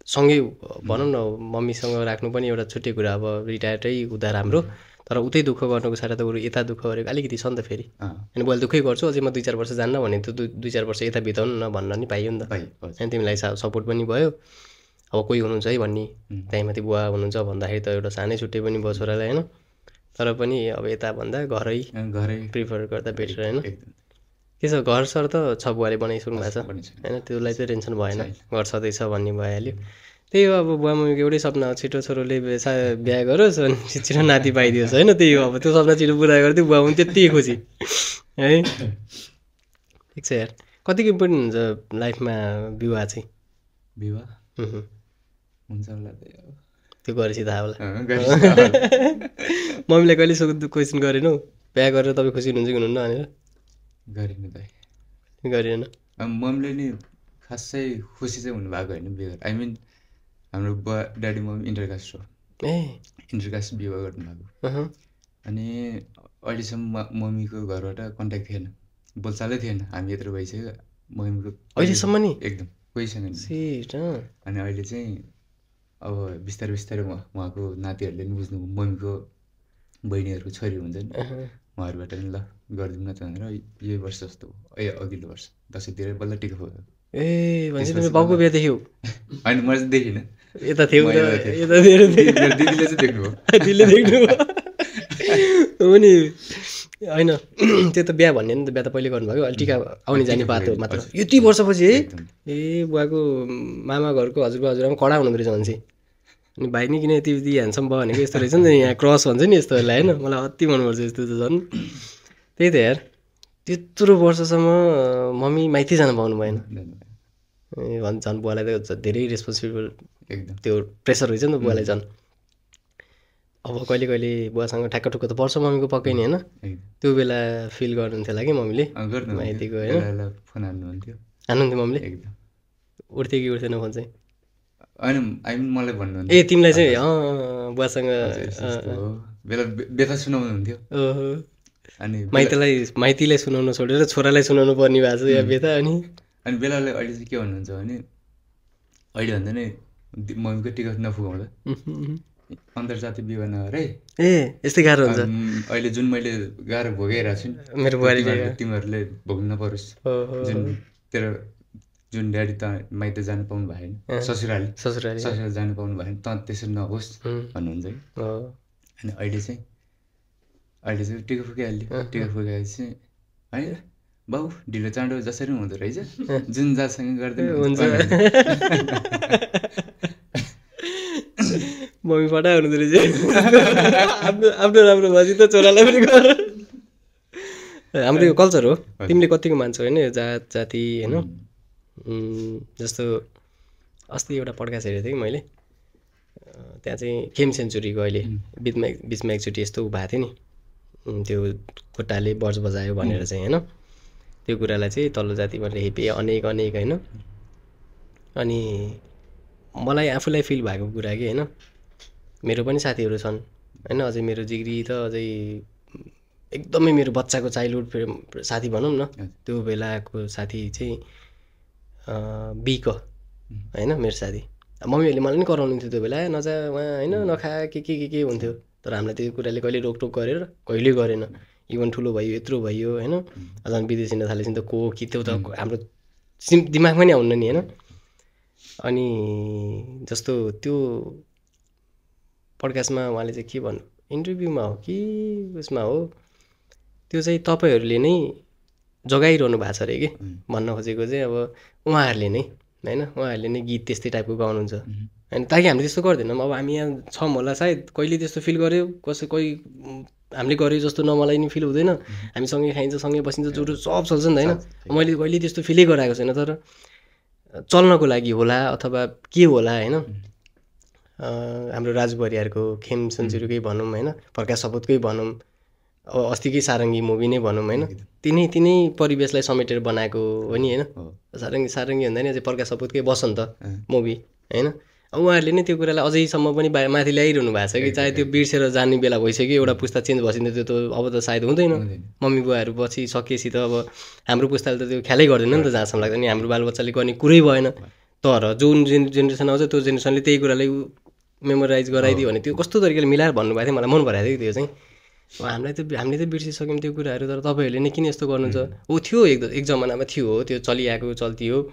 सँगै भनौँ न, मम्मीसँग राख्नु पनि एउटा छुट्टै कुरा। अब रिटायर्डै हुँदा राम्रो, तर उतै दुःख गर्नुको साथ त बरु यता दुःख गरेको अलिकति छ नि त फेरि। अनि मैले दुःखै गर्छु अझै म 2-4 वर्ष जान्न भने त 2-4 वर्ष यता बिताउनु न भन्न नि पाइयो नि त। अनि तिमीलाई सपोर्ट पनि भयो। अब कोही हुनुहुन्छ है भन्ने, त्यहीँ माथि बुवा हुनुहुन्छ भन्दाखेरि त एउटा सानै छुट्टै पनि भयो छोरालाई होइन। तर पनि अब यताभन्दा घरै प्रिफर गर्दा बेटर होइन। के छ, घर सर त छ, बुवाले बनाइसक्नु भएको छ होइन, त्यसलाई चाहिँ टेन्सन भएन, घर छँदैछ भन्ने भइहाल्यो। त्यही हो, अब बुवा मम्मीको एउटै सपना हो, छिटो छोरोले बिहा गरोस् अनि छिटो नाति पाइदियोस् होइन। त्यही हो, अब त्यो सपना छिटो पुरा गरिदियो, बुवा पनि त्यति खुसी है। ठिक छ यार, कतिको इम्पोर्टेन्ट हुन्छ लाइफमा विवाह चाहिँ? विवाह हुन्छ होला त्यो गरेपछि थाहा होला। मम्मीलाई कहिले क्वेसन गरेनौ बिहा गरेर तपाईँ खुसी हुनुहुन्छ कि हुनुहुन्न भनेर? गरिनु त गरेन। मम्मीले नि खासै खुसी चाहिँ हुनुभएको होइन बिहा। आई मिन हाम्रो बुवा ड्याडी मम्मी इन्टरकास्ट हो, इन्टरकास्ट विवाह गर्नुभएको। अनि अहिलेसम्म मम्मीको घरबाट कन्ट्याक्ट थिएन, बोलचालै थिएन। हामी यत्रो भइसक्यो, मम्मीको अहिलेसम्म नि एकदम कोहीसँग नि। अनि अहिले चाहिँ अब बिस्तारै बिस्तारै उहाँको नातिहरूले पनि बुझ्नु, मम्मीको बहिनीहरूको छोरी हुन्छ नि, उहाँहरूबाट नि ल गरिदिउँ न त भनेर यही वर्ष जस्तो अघिल्लो वर्ष दसैँतिर बल्ल टिका भयो। ए भनेपछि बाउको बिहा देख्यौ? होइन मैले चाहिँ देखिनँ, यता थियो दिदीले चाहिँ देख्नुभयो। दिदीले देख्नुभयो हो नि। होइन त्यो त बिहा भन्ने नि त, बिहा त पहिले गर्नुभयो, अहिले टिका आउने जाने बाटो मात्र यति वर्षपछि है। ए बुवाको मामा घरको हजुरबा कडा हुनुहुँदो रहेछ भन्छ। अनि भाइ नि किन यति ह्यान्डसम भयो भनेको यस्तो रहेछ नि त, यहाँ क्रस भन्छ नि यस्तोहरूलाई होइन। मलाई अति मनपर्छ यस्तो त झन्। त्यही त यार, त्यत्रो वर्षसम्म मम्मी माइती जान पाउनु भएन। ए भन्छ झन् बुवालाई त धेरै रेस्पोन्सिबल, एकदम त्यो प्रेसर रहेछ नि त बुवालाई झन्। अब कहिले कहिले बुवासँग ठ्याक्क ठुक्क त पर्छ मम्मीको पक्कै नि होइन। त्यो बेला फिल गर्नुहुन्थ्यो होला कि मम्मीले माइतीको होइन? फोन हान्नुहुन्थ्यो मम्मीले? एकदम उठ्थ्यो कि उठ्थेन फोन चाहिँ? होइन आई मिन मलाई भन्नुहुन्थ्यो। ए तिमीलाई चाहिँ बुवासँग बेला व्यथा सुनाउनुहुन्थ्यो। अनि माइतीलाई सुनाउनु छोडेर छोरालाई सुनाउनु पर्ने भएको छ या व्यथा। अनि बेला बेला अहिले चाहिँ के भन्नुहुन्छ भने, अहिले भन्दा नै मम्मीको टिकट नफुगाउँदा अन्तर्जातीय विवाह नगर है। ए यस्तै गाह्रो हुन्छ अहिले जुन मैले गाह्रो भोगाइरहेको छु नि, मेरो बुहारीले तिमीहरूले भोग्नु नपरोस्। जुन ड्याडी त माइत जानु पाउनु भएन, ससुराली जानु पाउनु भएन, त त्यसरी नहोस् भन्नुहुन्छ कि। अनि अहिले चाहिँ टिका फुकिहाल्यो। टिका फुकाएपछि होइन बाउ ढिलो चाँडो जसरी हुँदो रहेछ, जुन जातसँग गर्दैन हुन्छ। मम्मी फटा हुनुहुँदो रहेछ आफ्नो राम्रो भएपछि त छोरालाई पनि गर। हाम्रो यो कल्चर हो। तिमीले कतिको मान्छौ होइन यो जात जाति होइन? जस्तो अस्ति एउटा पड्कास्ट हेरेको थिएँ कि मैले, त्यहाँ चाहिँ खेम सेन्चुरीको अहिले बिचमा एकचोटि यस्तो भएको थियो नि, त्यो खुट्टाले बर्ज बजायो भनेर चाहिँ होइन। त्यो कुरालाई चाहिँ तल्लो जाति भनेर हेपे अनेक होइन। अनि मलाई आफूलाई फिल भएको कुरा कि होइन, मेरो पनि साथीहरू छन् होइन, अझै मेरो जिग्री त अझै एकदमै मेरो बच्चाको चाइल्डहुड साथी भनौँ न, त्यो बेलाको साथी चाहिँ बिक होइन मेरो साथी। मम्मीहरूले मलाई नि कराउनुहुन्थ्यो त्यो बेला, नजा उहाँ होइन, नखा के हुन्थ्यो। तर हामीलाई त्यो कुराले कहिले रोकटोक गरेर कहिले गरेन। इभन ठुलो भयो यत्रो भयो होइन, झन् विदेश हिँड्न थालेपछि त को कि त्यो त हाम्रो दिमागमा नि आउन्न नि होइन। अनि जस्तो त्यो पडकास्टमा उहाँले चाहिँ के भन्नु, इन्टरभ्यूमा हो कि उसमा हो, त्यो चाहिँ तपाईँहरूले नै जगाइरहनु भएको छ अरे कि भन्न खोजेको चाहिँ अब उहाँहरूले नै होइन, उहाँहरूले नै गीत त्यस्तै टाइपको गाउनुहुन्छ होइन। ताकि हामीले त्यस्तो गर्दैनौँ, अब हामी यहाँ छौँ होला सायद, कहिले त्यस्तो फिल गऱ्यो कोही हामीले गऱ्यो जस्तो न मलाई नि फिल हुँदैन। हामी सँगै खाइन्छ, सँगै बसिन्छ, जोडो सब चल्छ नि त होइन। मैले कहिले त्यस्तो फिलै गराएको छैन, तर चल्नको लागि होला अथवा के होला होइन। हाम्रो राजु परियारको खेम सेन्चुरीकै भनौँ होइन, प्रकाश सपुतकै भनौँ, अब अस्तिकै सारङ्गी मुभी नै भनौँ होइन, तिनै परिवेशलाई समेटेर बनाएको हो नि होइन। सारङ्गी भन्दा नि अझै प्रकाश सपुतकै बसन्त मुभी होइन। अब उहाँहरूले नै त्यो कुरालाई अझैसम्म पनि माथि ल्याइरहनु भएको छ कि, चाहे त्यो बिर्सेर जाने बेला भइसक्यो, एउटा पुस्ता चेन्ज भइसक्यो, त्यो त अब त सायद हुँदैन। मम्मी बुवाहरू पछि सकिएपछि त अब हाम्रो पुस्ताले त त्यो ख्यालै गर्दैन नि त, जहाँसम्म लाग्दैन नि हाम्रो बालबच्चाले गर्ने कुरै भएन। तर जुन जेनेरेसन आउँछ त्यो जेनेरेसनले त्यही कुरालाई मेमोराइज गराइदियो भने त्यो कस्तो तरिकाले मिलाएर भन्नुभएको थियो, मलाई मन पराएको थियो कि त्यो चाहिँ। अब हामीले त बिर्सिसक्यौँ त्यो कुराहरू, तर तपाईँहरूले नै किन यस्तो गर्नुहुन्छ। ऊ थियो एक जमानामा थियो, त्यो चलिआएको चल्ती हो,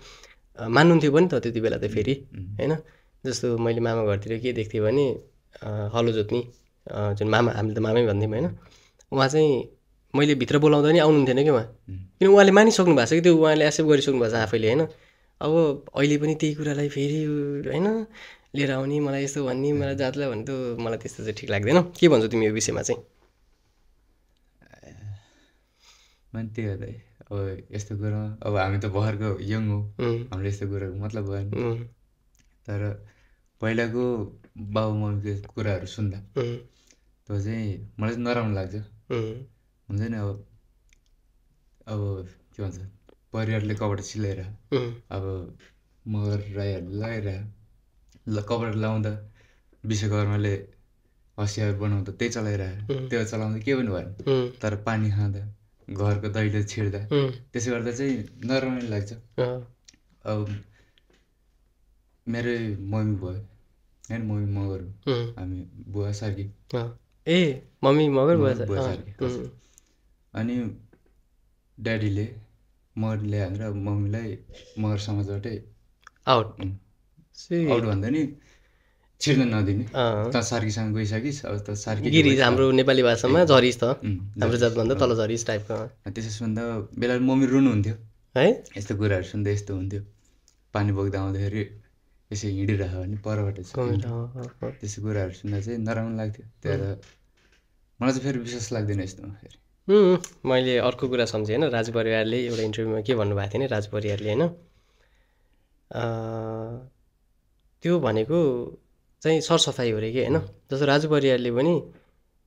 मान्नुहुन्थ्यो पनि त त्यति बेला त फेरि होइन। जस्तो मैले मामा घरतिर के देख्थेँ भने हलो जोत्ने जुन मामा, हामीले त मामै भन्थ्यौँ होइन, उहाँ चाहिँ मैले भित्र बोलाउँदा नि आउनुहुन्थेन कि उहाँ, किन उहाँले मानिसक्नु भएको छ कि त्यो, उहाँले एक्सेप्ट गरिसक्नु भएको छ आफैले होइन। अब अहिले पनि त्यही कुरालाई फेरि होइन लिएर आउने, मलाई यस्तो भन्ने, मलाई जातलाई भन्ने, त मलाई त्यस्तो चाहिँ ठिक लाग्दैन। के भन्छौ तिमी यो विषयमा चाहिँ? मैले त्यही हो त, अब यस्तो कुरा अब हामी त भर्खरको यङ हो, हामीले यस्तो कुराको मतलब भएन। तर पहिलाको बाबु मम्मीको कुराहरू सुन्दा त्यो चाहिँ मलाई चाहिँ नराम्रो लाग्छ, हुन्छ नि। अब के भन्छ, परिवारले कपडा सिलाएर अब मगर राईहरूले लगाइरह कपडा लाउँदा विश्वकर्माले हँसियार बनाउँदा त्यही चलाइरह, त्यो चलाउँदा के पनि भएन। तर पानी खाँदा, घरको दैलो छिर्दा, त्यसो गर्दा चाहिँ नराम्रो लाग्छ। अब मेरो मम्मी भयो होइन, मम्मी मगर हो, हामी बुवा सार्की। ए मम्मी मगर बुवा सार्की। अनि ड्याडीले मगरले हालेर मम्मीलाई मगर समाजबाटै आउट भन्दा नि छिर्न नदिने, त सार्कीसँग गइसकिस्, अब त सार्की गिरिज हाम्रो नेपाली भाषामा झरिस त, हाम्रो जातभन्दा तल झरिस टाइपको। त्यसो सुन्दा बेला मम्मी रुनुहुन्थ्यो है, यस्तो कुराहरू सुन्दा यस्तो हुन्थ्यो। पानी बोक्दा आउँदाखेरि यसो हिँडिरह्यो भने परबाट त्यस्तो कुराहरू सुन्दा चाहिँ नराम्रो लाग्थ्यो। त्यहाँ मलाई चाहिँ फेरि विश्वास लाग्दैन यस्तोमा फेरि। मैले अर्को कुरा सम्झेँ होइन, राजु परियारले एउटा इन्टरभ्यूमा के भन्नुभएको थियो नि, राजु परियारले होइन, त्यो भनेको चाहिँ सरसफाइ हो अरे कि होइन। जस्तो राजु परियारले पनि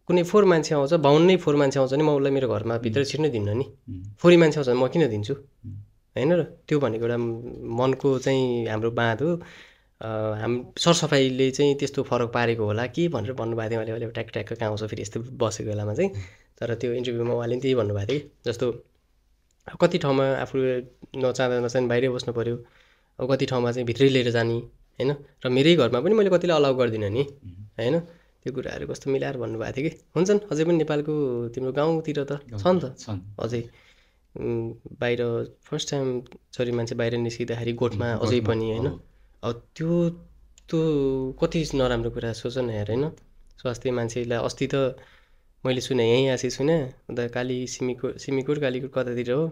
कुनै फोहोर मान्छे आउँछ, 52 फोहोर मान्छे आउँछ नि, म उसलाई मेरो घरमा भित्र छिर्नै दिन्न नि, फोहोरी मान्छे आउँछ म किन दिन्छु होइन र। त्यो भनेको एउटा मनको चाहिँ हाम्रो बाँध हो। सरसफाइले चाहिँ त्यस्तो फरक पारेको होला कि भनेर भन्नुभएको थियो उहाँले। ट्याक ट्याक्क कहाँ आउँछ फेरि यस्तो बसेको बेलामा चाहिँ। तर त्यो इन्टरभ्यूमा उहाँले त्यही भन्नुभएको थियो कि, जस्तो कति ठाउँमा आफू नचाहँदा बाहिरै बस्नु पऱ्यो, अब कति ठाउँमा चाहिँ भित्रै लिएर जाने होइन। र मेरै घरमा पनि मैले कतिलाई अलाउ गर्दिनँ नि होइन। त्यो कुराहरू कस्तो मिलाएर भन्नुभएको थियो कि। हुन्छन् अझै पनि नेपालको तिम्रो गाउँतिर त छ नि त अझै, बाहिर फर्स्ट टाइम छोरी मान्छे बाहिर निस्किँदाखेरि गोठमा अझै पनि होइन। अब त्यो कति नराम्रो कुरा सोच न हेर होइन। स्वास्थ्य मान्छेलाई अस्ति त मैले सुने, यहीँ आसी सुने, उता सिमीकोट कालीकोट कतातिर हो,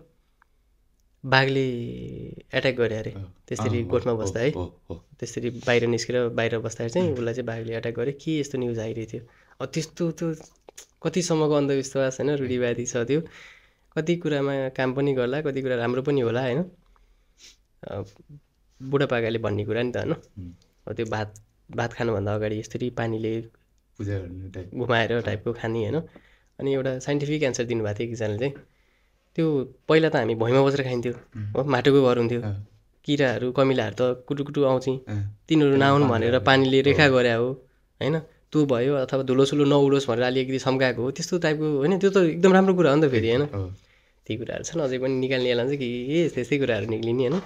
बाघले एट्याक गरे अरे त्यसरी गोठमा बस्दा है। त्यसरी बाहिर निस्केर बाहिर बस्दाखेरि चाहिँ उसलाई चाहिँ बाघले एट्याक गरे, के यस्तो न्युज आइरहेको थियो। अब त्यस्तो त्यो कतिसम्मको अन्धविश्वास होइन, रूढिवादी छ त्यो। कति कुरामा काम पनि गर्ला, कति कुरा राम्रो पनि होला होइन। बुढापाकाले भन्ने कुरा नि त होइन। अब त्यो भात खानुभन्दा अगाडि यसरी पानीले पूजा गर्ने घुमाएर टाइपको खाने होइन। अनि एउटा साइन्टिफिक एन्सर दिनुभएको थियो एकजनाले चाहिँ, त्यो पहिला त हामी भुइँमा बसेर खाइन्थ्यो हो, माटोको घर हुन्थ्यो, किराहरू कमिलाहरू त कुटुकुटु आउँछ, तिनीहरू नआउनु भनेर पानीले रेखा गरे हो होइन। त्यो भयो, अथवा धुलोसुलो नउडोस् भनेर अलिकति सम्काएको हो, त्यस्तो टाइपको होइन। त्यो त एकदम राम्रो कुरा हो नि त फेरि होइन। ती कुराहरू छन् अझै पनि निकाल्ने बेला चाहिँ के त्यस्तै कुराहरू निक्लिने होइन।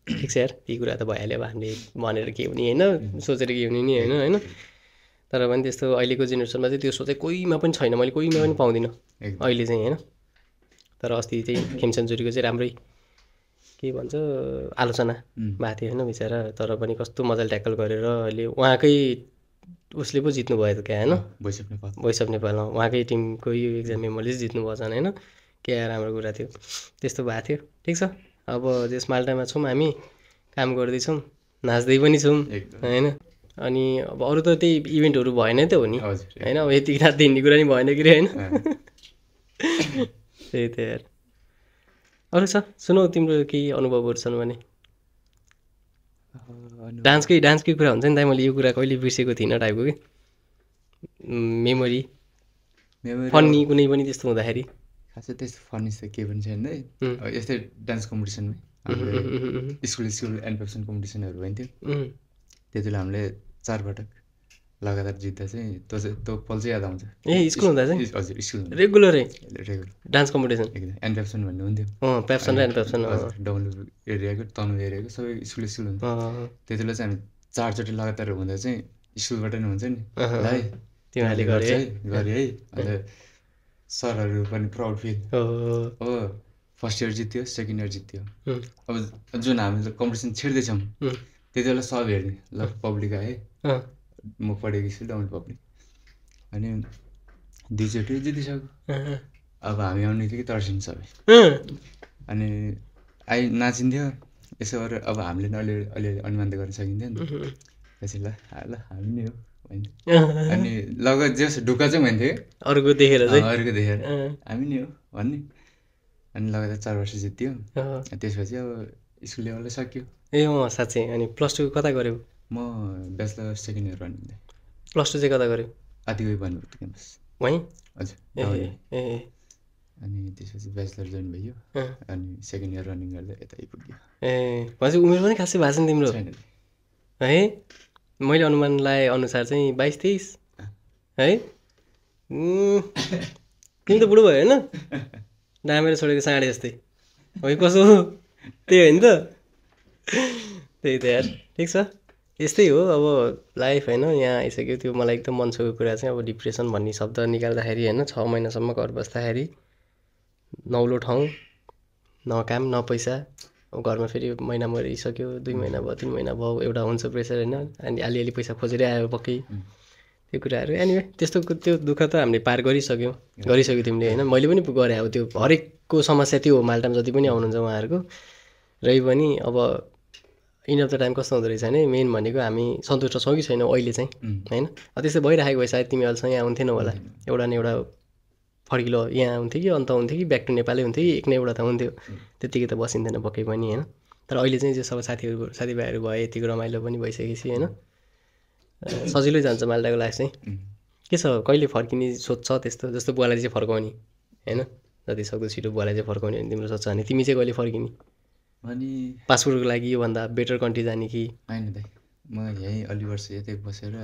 ठिक छ यार, ती कुरा त भइहाल्यो, अब हामीले भनेर के हुने होइन, सोचेर के हुने नि होइन। तर पनि त्यस्तो अहिलेको जेनेरेसनमा चाहिँ त्यो सोचाइ कोहीमा पनि छैन, मैले कोहीमा पनि पाउँदिनँ अहिले चाहिँ होइन। तर अस्ति चाहिँ खेम सेन्चुरीको चाहिँ राम्रै के भन्छ आलोचना भएको थियो होइन बिचरा, तर पनि कस्तो मजाले ट्याकल गरेर अहिले उहाँकै उसले पो जित्नु भयो त क्या होइन, भोइस अफ नेपालमा उहाँकै टिमको यो एकजना मेम्बरले चाहिँ जित्नु भएछ होइन, क्या राम्रो कुरा थियो। त्यस्तो भएको थियो। ठिक छ, अब त्यस माल्टामा छौँ हामी, काम गर्दैछौँ, नाच्दै पनि छौँ होइन। अनि अब अरू त त्यही इभेन्टहरू भएन त हो नि होइन, अब यतिको रात हिँड्ने कुरा नि भएन कि होइन। त्यही त यार। अरू छ सुनौ, तिम्रो केही अनुभवहरू छन् भने। डान्सकै कुरा हुन्छ नि त, मैले यो कुरा कहिले बिर्सेको थिइनँ टाइपको कि मेमोरी फन्नी कुनै पनि त्यस्तो हुँदाखेरि। खासै त्यस्तो फन्नी त केही पनि छैन है। यस्तै डान्स कम्पिटिसनमा हाम्रो स्कुल एनपेप्सन कम्पिटिसनहरू भइन्थ्यो, त्यति बेला हामीले 4 पटक लगातार जित्दा चाहिँ त्यो पल चाहिँ याद आउँछ। ए स्कुल हुँदा चाहिँ? हजुर स्कुल रेगुलर डान्स कम्पिटिसन एकदम एनपेप्सन भन्ने हुन्थ्यो। पेप्सन र एनपेप्सन डब्लु एरियाको तनु एरियाको सबै स्कुल हुन्थ्यो। त्यति बेला चाहिँ हामी 4 चोटि लगातार हुँदा चाहिँ स्कुलबाट नि हुन्छ नि, है तिमीहरूले गरे है। अन्त सरहरू पनि प्राउड फिल हो, फर्स्ट इयर जित्यो, सेकेन्ड इयर जित्यो। अब जुन हामीले कम्पिटिसन छिर्दैछौँ त्यति बेला सब हेर्ने, ल पब्लिक आए, म पढेको स्कुल डाउन पब्लिक, अनि 2 चोटि जितिसक्यो। अब हामी आउने थियो कि तर्सिन्छ सबै, अनि नाचिन्थ्यो यसो गरेर। अब हामीले अलिअलि अनुमान त गर्न सकिन्थ्यो नि, त्यसै ल हामी नै हो भन्थ्यो। अनि लगत जस ढुक्का चाहिँ भन्थ्यो अर्को देखेर हामी नै हो भन्ने। अनि लगातार 4 वर्ष जित्यो। त्यसपछि अब स्कुल लेभलले सक्यो। ए साँच्चै। अनि +2 कता गऱ्यौ? म ब्याचलर सेकेन्ड इयर रनिङ। +2 चाहिँ कता गऱ्यौ? आदिगोही भन्नुभयो क्याम्पस वहीँ? हजुर। ए अनि त्यसपछि ब्याचलर जोइन भयो, अनि सेकेन्ड इयर रनिङ गर्दा यता आइपुग्यो। ए भनेपछि उमेर पनि खासै भएको छैन तिम्रो है? मैले अनुमान लाए अनुसार चाहिँ 22-23 है? तिमी त बुढो भयो होइन, डामेर छोडेको साँडे जस्तै है कसो, त्यही होइन त? त्यही त यार। ठिक छ, यस्तै हो अब लाइफ होइन। यहाँ आइसक्यो। त्यो मलाई एकदम मन छोएको कुरा चाहिँ अब डिप्रेसन भन्ने शब्द निकाल्दाखेरि होइन, 6 महिनासम्म घर बस्दाखेरि नौलो ठाउँ, न काम न पैसा, अब घरमा फेरि महिना मरिसक्यो, 2 महिना भयो, 3 महिना भयो, एउटा हुन्छ प्रेसर होइन, अनि अलिअलि पैसा खोजेरै आयो पक्कै त्यो कुराहरू। एनिवे त्यस्तो त्यो दुःख त हामीले पार गरिसक्यो तिमीले होइन, मैले पनि गरेँ। अब त्यो हरेकको समस्या त्यो हो माल्टामा जति पनि आउनुहुन्छ उहाँहरूको। रै पनि अब इन अफ द टाइम कस्तो हुँदो रहेछ भने मेन भनेको हामी सन्तुष्ट छौँ कि छैनौँ अहिले चाहिँ होइन। त्यस्तै भइरहेको भए सायद तिमी अहिलेसँग यहाँ आउँथेन होला, एउटा न एउटा फर्किलो यहाँ हुन्थ्यो कि अन्त हुन्थ्यो कि ब्याक टु नेपालै हुन्थ्यो कि एक न एउटा त हुन्थ्यो, त्यत्तिकै त बसिन्थेन पक्कै पनि होइन। तर अहिले चाहिँ सब साथीभाइहरू भए, यतिको रमाइलो पनि भइसकेपछि होइन, सजिलै जान्छ माल्टाको लाइफ चाहिँ। के छ कहिले फर्किने सोच छ त्यस्तो? जस्तो बुवालाई चाहिँ फर्काउने होइन, जति सक्दो छिटो बुवालाई चाहिँ फर्काउने भने तिम्रो सोच छ भने तिमी चाहिँ कहिले फर्किने? अनि पासपोर्टको लागि योभन्दा बेटर कन्ट्री जाने कि? होइन दाइ, म यहीँ अलि वर्ष यतै बसेर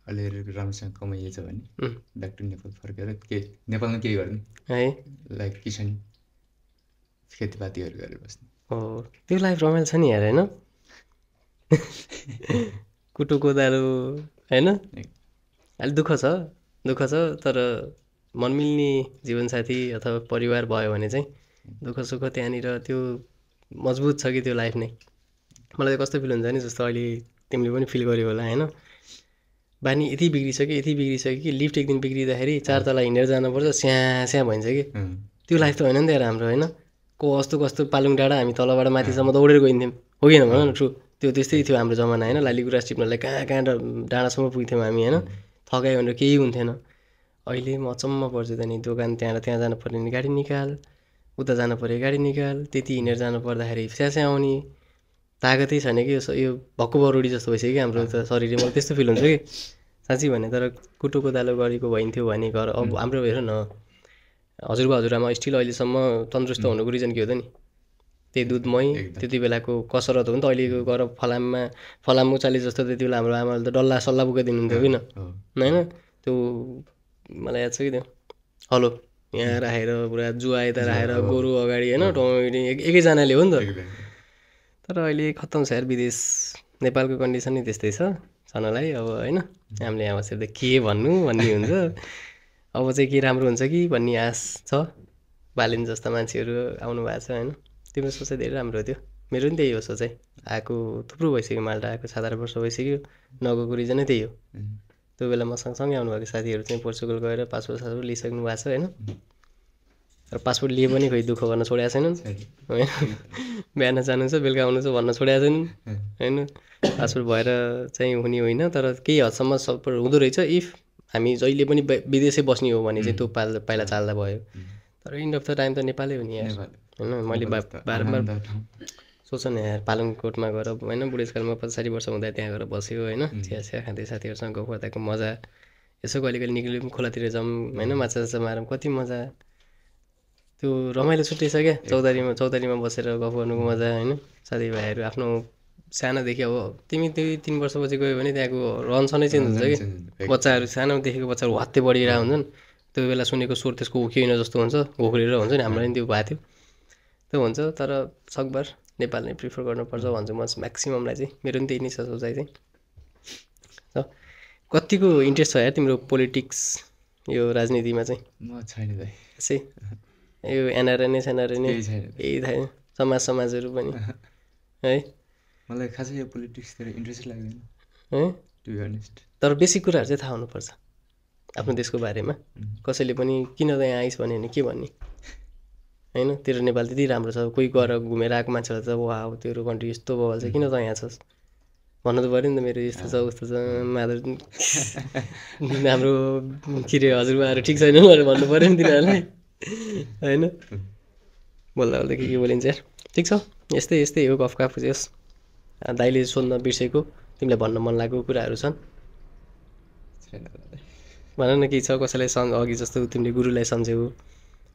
अलिअलि राम्रोसँग कमाइएछ भने ब्याक टु नेपाल फर्केर नेपालमा केही गर्ने है, लाइक किसान खेतीपातीहरू गरेर बस्ने। हो त्यो लाइफ रमाइलो छ नि यार होइन। कुटो कोदालो होइन, अहिले दुःख छ तर मनमिल्ने जीवनसाथी अथवा परिवार भयो भने चाहिँ दुःख सुख त्यहाँनिर त्यो मजबुत छ कि त्यो लाइफ नै। मलाई कस्तो फिल हुन्छ नि, जस्तो अहिले तिमीले पनि फिल गर्यो होला होइन, बानी यति बिग्रिसक्यो कि लिफ्ट एक दिन बिग्रिँदाखेरि 4 तला हिँडेर जानुपर्छ, स्याँ भइन्छ कि। त्यो लाइफ त होइन नि त यार हाम्रो होइन। कस्तो पालुङ डाँडा हामी तलबाट माथिसम्म दौडेर गइन्थ्यौँ, हो कि भन न? ट्रु, त्यो त्यस्तै थियो हाम्रो जमाना होइन। लाली गुराँस टिप्नलाई कहाँ डाँडासम्म पुग्थ्यौँ हामी होइन, थकाइ भनेर केही हुन्थेन। अहिले म अचम्म पर्छु त नि, दोकान त्यहाँ जानु पर्ने नि गाडी निकाल, उता जानु पऱ्यो गाडी निकाल, त्यति हिँडेर जानु पर्दाखेरि स्याँ आउने तागतै छैन कि। यो भक्कु बरुडी जस्तो भइसक्यो कि हाम्रो त शरीरले, मलाई त्यस्तो फिल हुन्छ कि साँच्ची भने। तर कुटो कोदालो गरेको भइन्थ्यो भने घर अब हाम्रो हेर न, हजुरबा स्टिल अहिलेसम्म तन्दुरुस्त हुनुको रिजन के हो त नि? त्यही दुध मही, त्यति बेलाको कसरत हो नि त। अहिलेको गएर फलाम उचाले जस्तो त्यति बेला हाम्रो आमाले त डल्ला सल्ला बोकाइदिनुहुन्थ्यो किन होइन। त्यो मलाई याद छ कि त्यो हलो यहाँ राखेर पुरा जुवा यता राखेर गोरु अगाडि होइन, टमाटो एकैजनाले हो नि त। तर अहिले खत्तम छ यार विदेश। नेपालको कन्डिसन नै त्यस्तै छनलाई अब होइन। हामीले यहाँ बसेर त के भन्ने हुन्छ। अब चाहिँ के राम्रो हुन्छ कि भन्ने आश छ। बालिन जस्ता मान्छेहरू आउनु भएको छ होइन, तिम्रो सोच चाहिँ धेरै राम्रो हो त्यो। मेरो पनि त्यही हो सोचाइ। आएको थुप्रो भइसक्यो, माल्टा आएको 7-8 वर्ष भइसक्यो। नगएको रिजनै त्यही हो। त्यो बेला म सँगसँगै आउनुभएको साथीहरू चाहिँ पोर्चुगल गएर पासपोर्ट लिइसक्नु भएको छ होइन। र पासपोर्ट लिए पनि खोइ दुःख गर्न छोडेको छैनन् होइन। बिहान जानु छ बेलुका आउनु छ भन्न छोडेको छैनन् होइन। पासपोर्ट भएर चाहिँ हुने होइन, तर केही हदसम्म सपोर्ट हुँदो रहेछ इफ हामी जहिले पनि विदेशै बस्ने हो भने चाहिँ त्यो पाइला चाल्दा भयो। तर इन्ड अफ द टाइम त नेपालै हो नि यार होइन। मैले बारम्बार सोच न यार, पालङकोटमा गएर होइन बुढेसकालमा 65 वर्ष हुँदा त्यहाँ गएर बस्यो होइन। चिया खाँदै साथीहरूसँग गफ गर्दाको मजा, यसो कहिले निक्ल्यो पनि खोलातिर जाउँ होइन, माछा मारौँ, कति मजा। त्यो रमाइलो छुट्टै छ क्या। चौतारीमा बसेर गफ गर्नुको मजा होइन। साथीभाइहरू आफ्नो सानोदेखि अब तिमी 3 वर्षपछि गयो भने त्यहाँको रहनसहनै चेन्ज हुन्छ कि। बच्चाहरू सानोदेखिको बच्चाहरू हत्ते बढिरहेको हुन्छन्। त्यो बेला सुनेको स्वर त्यसको उकिएन जस्तो हुन्छ, घोक्रेर हुन्छ नि। हामीलाई पनि त्यो भएको थियो, त्यो हुन्छ। तर सकभर नेपाल नै प्रिफर गर्नुपर्छ भन्छु म म्याक्सिममलाई चाहिँ। मेरो पनि त्यही नै छ सोचाइ चाहिँ। कतिको इन्ट्रेस्ट छ यार तिम्रो पोलिटिक्स, यो राजनीतिमा चाहिँ? म छैन दाइ यसै यो एनआरएनए यही थाहा, समाजहरू पनि है। मलाई खासै यो पोलिटिक्सतिर इन्ट्रेस्ट लाग्दैन है टु बी अनेस्ट। तर बेसिक कुराहरू चाहिँ थाहा हुनुपर्छ आफ्नो देशको बारेमा। कसैले पनि किन त यहाँ आइस भन्यो भने के भन्ने होइन। तेरो नेपाल त्यति राम्रो छ, कोही गएर घुमेर आएको मान्छेलाई त वाह तेरो कन्ट्री यस्तो बवाल छ, किन त यहाँ छस् भन्नु त पऱ्यो नि त। मेरो यस्तो छ उस्तो छ, मादर हाम्रो के अरे हजुरबाहरू ठिक छैन भनेर भन्नु पऱ्यो नि तिनीहरूलाई होइन। बोल्दा के बोलिन्छ यार। ठिक छ, यस्तै हो, गफ होस्। दाइले सोध्न बिर्सेको तिमीलाई भन्न मन लागेको कुराहरू छन् भन न, केही छ? कसैलाई अघि जस्तो तिमीले गुरुलाई सम्झ्यौ,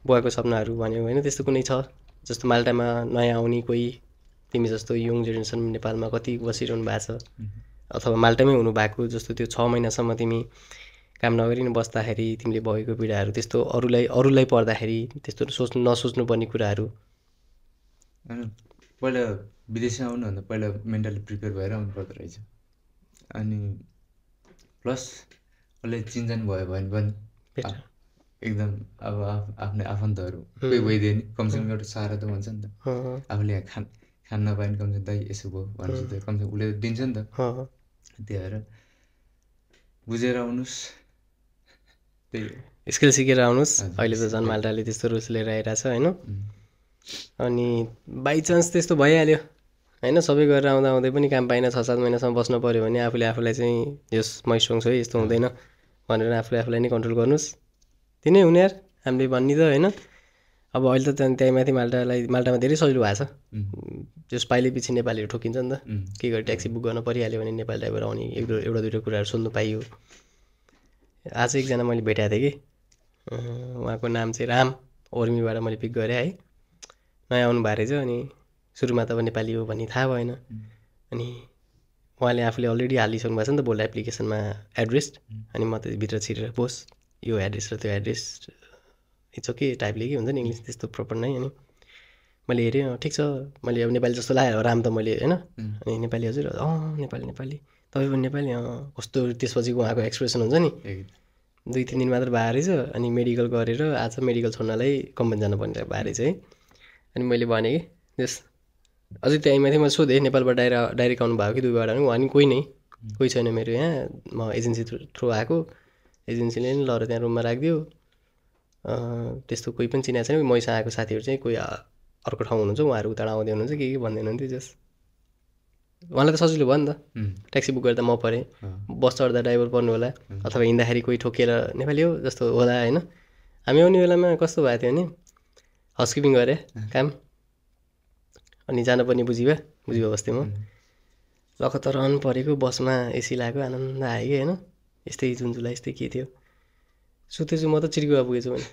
बुवाको सपनाहरू भन्यौ होइन, त्यस्तो कुनै छ? जस्तो माल्टामा नयाँ आउने कोही तिमी जस्तो यङ जेनेरेसन नेपालमा कति बसिरहनु भएको छ, अथवा माल्टामै हुनु भएको, जस्तो त्यो 6 महिनासम्म तिमी काम नगरी नै बस्दाखेरि तिमीले भएको पीडाहरू, त्यस्तो अरूलाई पर्दाखेरि त्यस्तो नसोच्नु पर्ने कुराहरू? पहिला विदेशमा आउनुभन्दा पहिला मेन्टली प्रिपेयर भएर आउनु पर्दो रहेछ। अनि प्लस कसले चिनजान भयो भने पनि एकदम अब आफ्नै आफन्तहरू कोही भइदियो नि कमसेकम एउटा सहारा त हुन्छ नि त। आफूले यहाँ खान नपायो भने कमसेकम दाइ यसो भयो भनेपछि त कमसेकम उसले दिन्छ नि त। त्यही भएर बुझेर आउनुहोस्, त्यही स्किल सिकेर आउनुहोस्। अहिले त झन् माल्टाले त्यस्तो रुस लिएर आइरहेको छ होइन। अनि बाइचान्स त्यस्तो भइहाल्यो होइन, सबै गरेर आउँदै पनि काम पाइन 6-7 महिनासम्म बस्नु पऱ्यो भने आफूलाई चाहिँ यस मै स्ट्रङ छु है, यस्तो हुँदैन भनेर आफूलाई नै कन्ट्रोल गर्नुहोस्। त्यही नै हुने यार हामीले भन्ने त होइन। अब अहिले त त्यही माथि माल्टामा धेरै सजिलो भएको छ। जस पाइले पछि नेपालीहरू ठोकिन्छ नि त। के गरी ट्याक्सी बुक गर्न परिहाल्यो भने नेपाली ड्राइभर आउने एउटा दुईवटा कुराहरू सुन्नु पाइयो। आज एकजना मैले भेटाएको थिएँ कि, उहाँको नाम चाहिँ राम, ओर्मीबाट मैले पिक गरेँ है। नयाँ आउनु भएको रहेछ, अनि सुरुमा त अब नेपाली हो भन्ने थाहा भएन। अनि उहाँले आफूले अलरेडी हालिसक्नु भएको छ नि त बोल्ड एप्लिकेसनमा एड्रेस। अनि म त भित्र छिरेर पोस्ट यो एड्रेस र त्यो एड्रेस इट्स ओके टाइपले के हुन्छ नि इङ्ग्लिस त्यस्तो प्रपर नै। अनि मैले हेरेँ ठिक छ, मैले अब नेपाली जस्तो लाग्यो राम त मैले होइन। अनि नेपाली हजुर नेपाली तपाईँ पनि नेपाली कस्तो। त्यसपछि उहाँको एक्सप्रेसन हुन्छ नि 2-3 दिन मात्र भए रहेछ। अनि मेडिकल गरेर आज मेडिकल छोड्नलाई कम्पनी जानुपर्ने भए रहेछ है। अनि मैले भनेँ कि जस अझै त्यहीँ माथि मैले सोधेँ नेपालबाट डाइरेक्ट आउनु भएको कि दुईबाट आउनु। उहाँ नि कोही छैन मेरो यहाँ, म एजेन्सी थ्रु आएको, एजेन्सीले नि लएर त्यहाँ रुममा राखिदियो, त्यस्तो कोही पनि चिनाएको छैन। मैसँग आएको साथीहरू चाहिँ कोही अर्को ठाउँ हुनुहुन्छ, उहाँहरू उता आउँदै हुनुहुन्छ के भन्दै हुनुहुन्थ्यो। जस उहाँलाई त सजिलो भयो नि त, ट्याक्सी बुक गर्दा म परेँ, बस चढ्दा ड्राइभर पर्नु होला, अथवा हिँड्दाखेरि कोही ठोकिएर नेपाली हो जस्तो होला होइन। हामी आउने बेलामा कस्तो भएको थियो भने हाउसकिपिङ गरेँ काम, अनि जानुपर्ने बुझिबा बस्थेँ म। लखतरन परेको बसमा एसी लगाएको आनन्द आयो कि होइन। यस्तै जुनजुलाई यस्तै के थियो, सुतेछु म त चिर्कुवा पुगेछु भने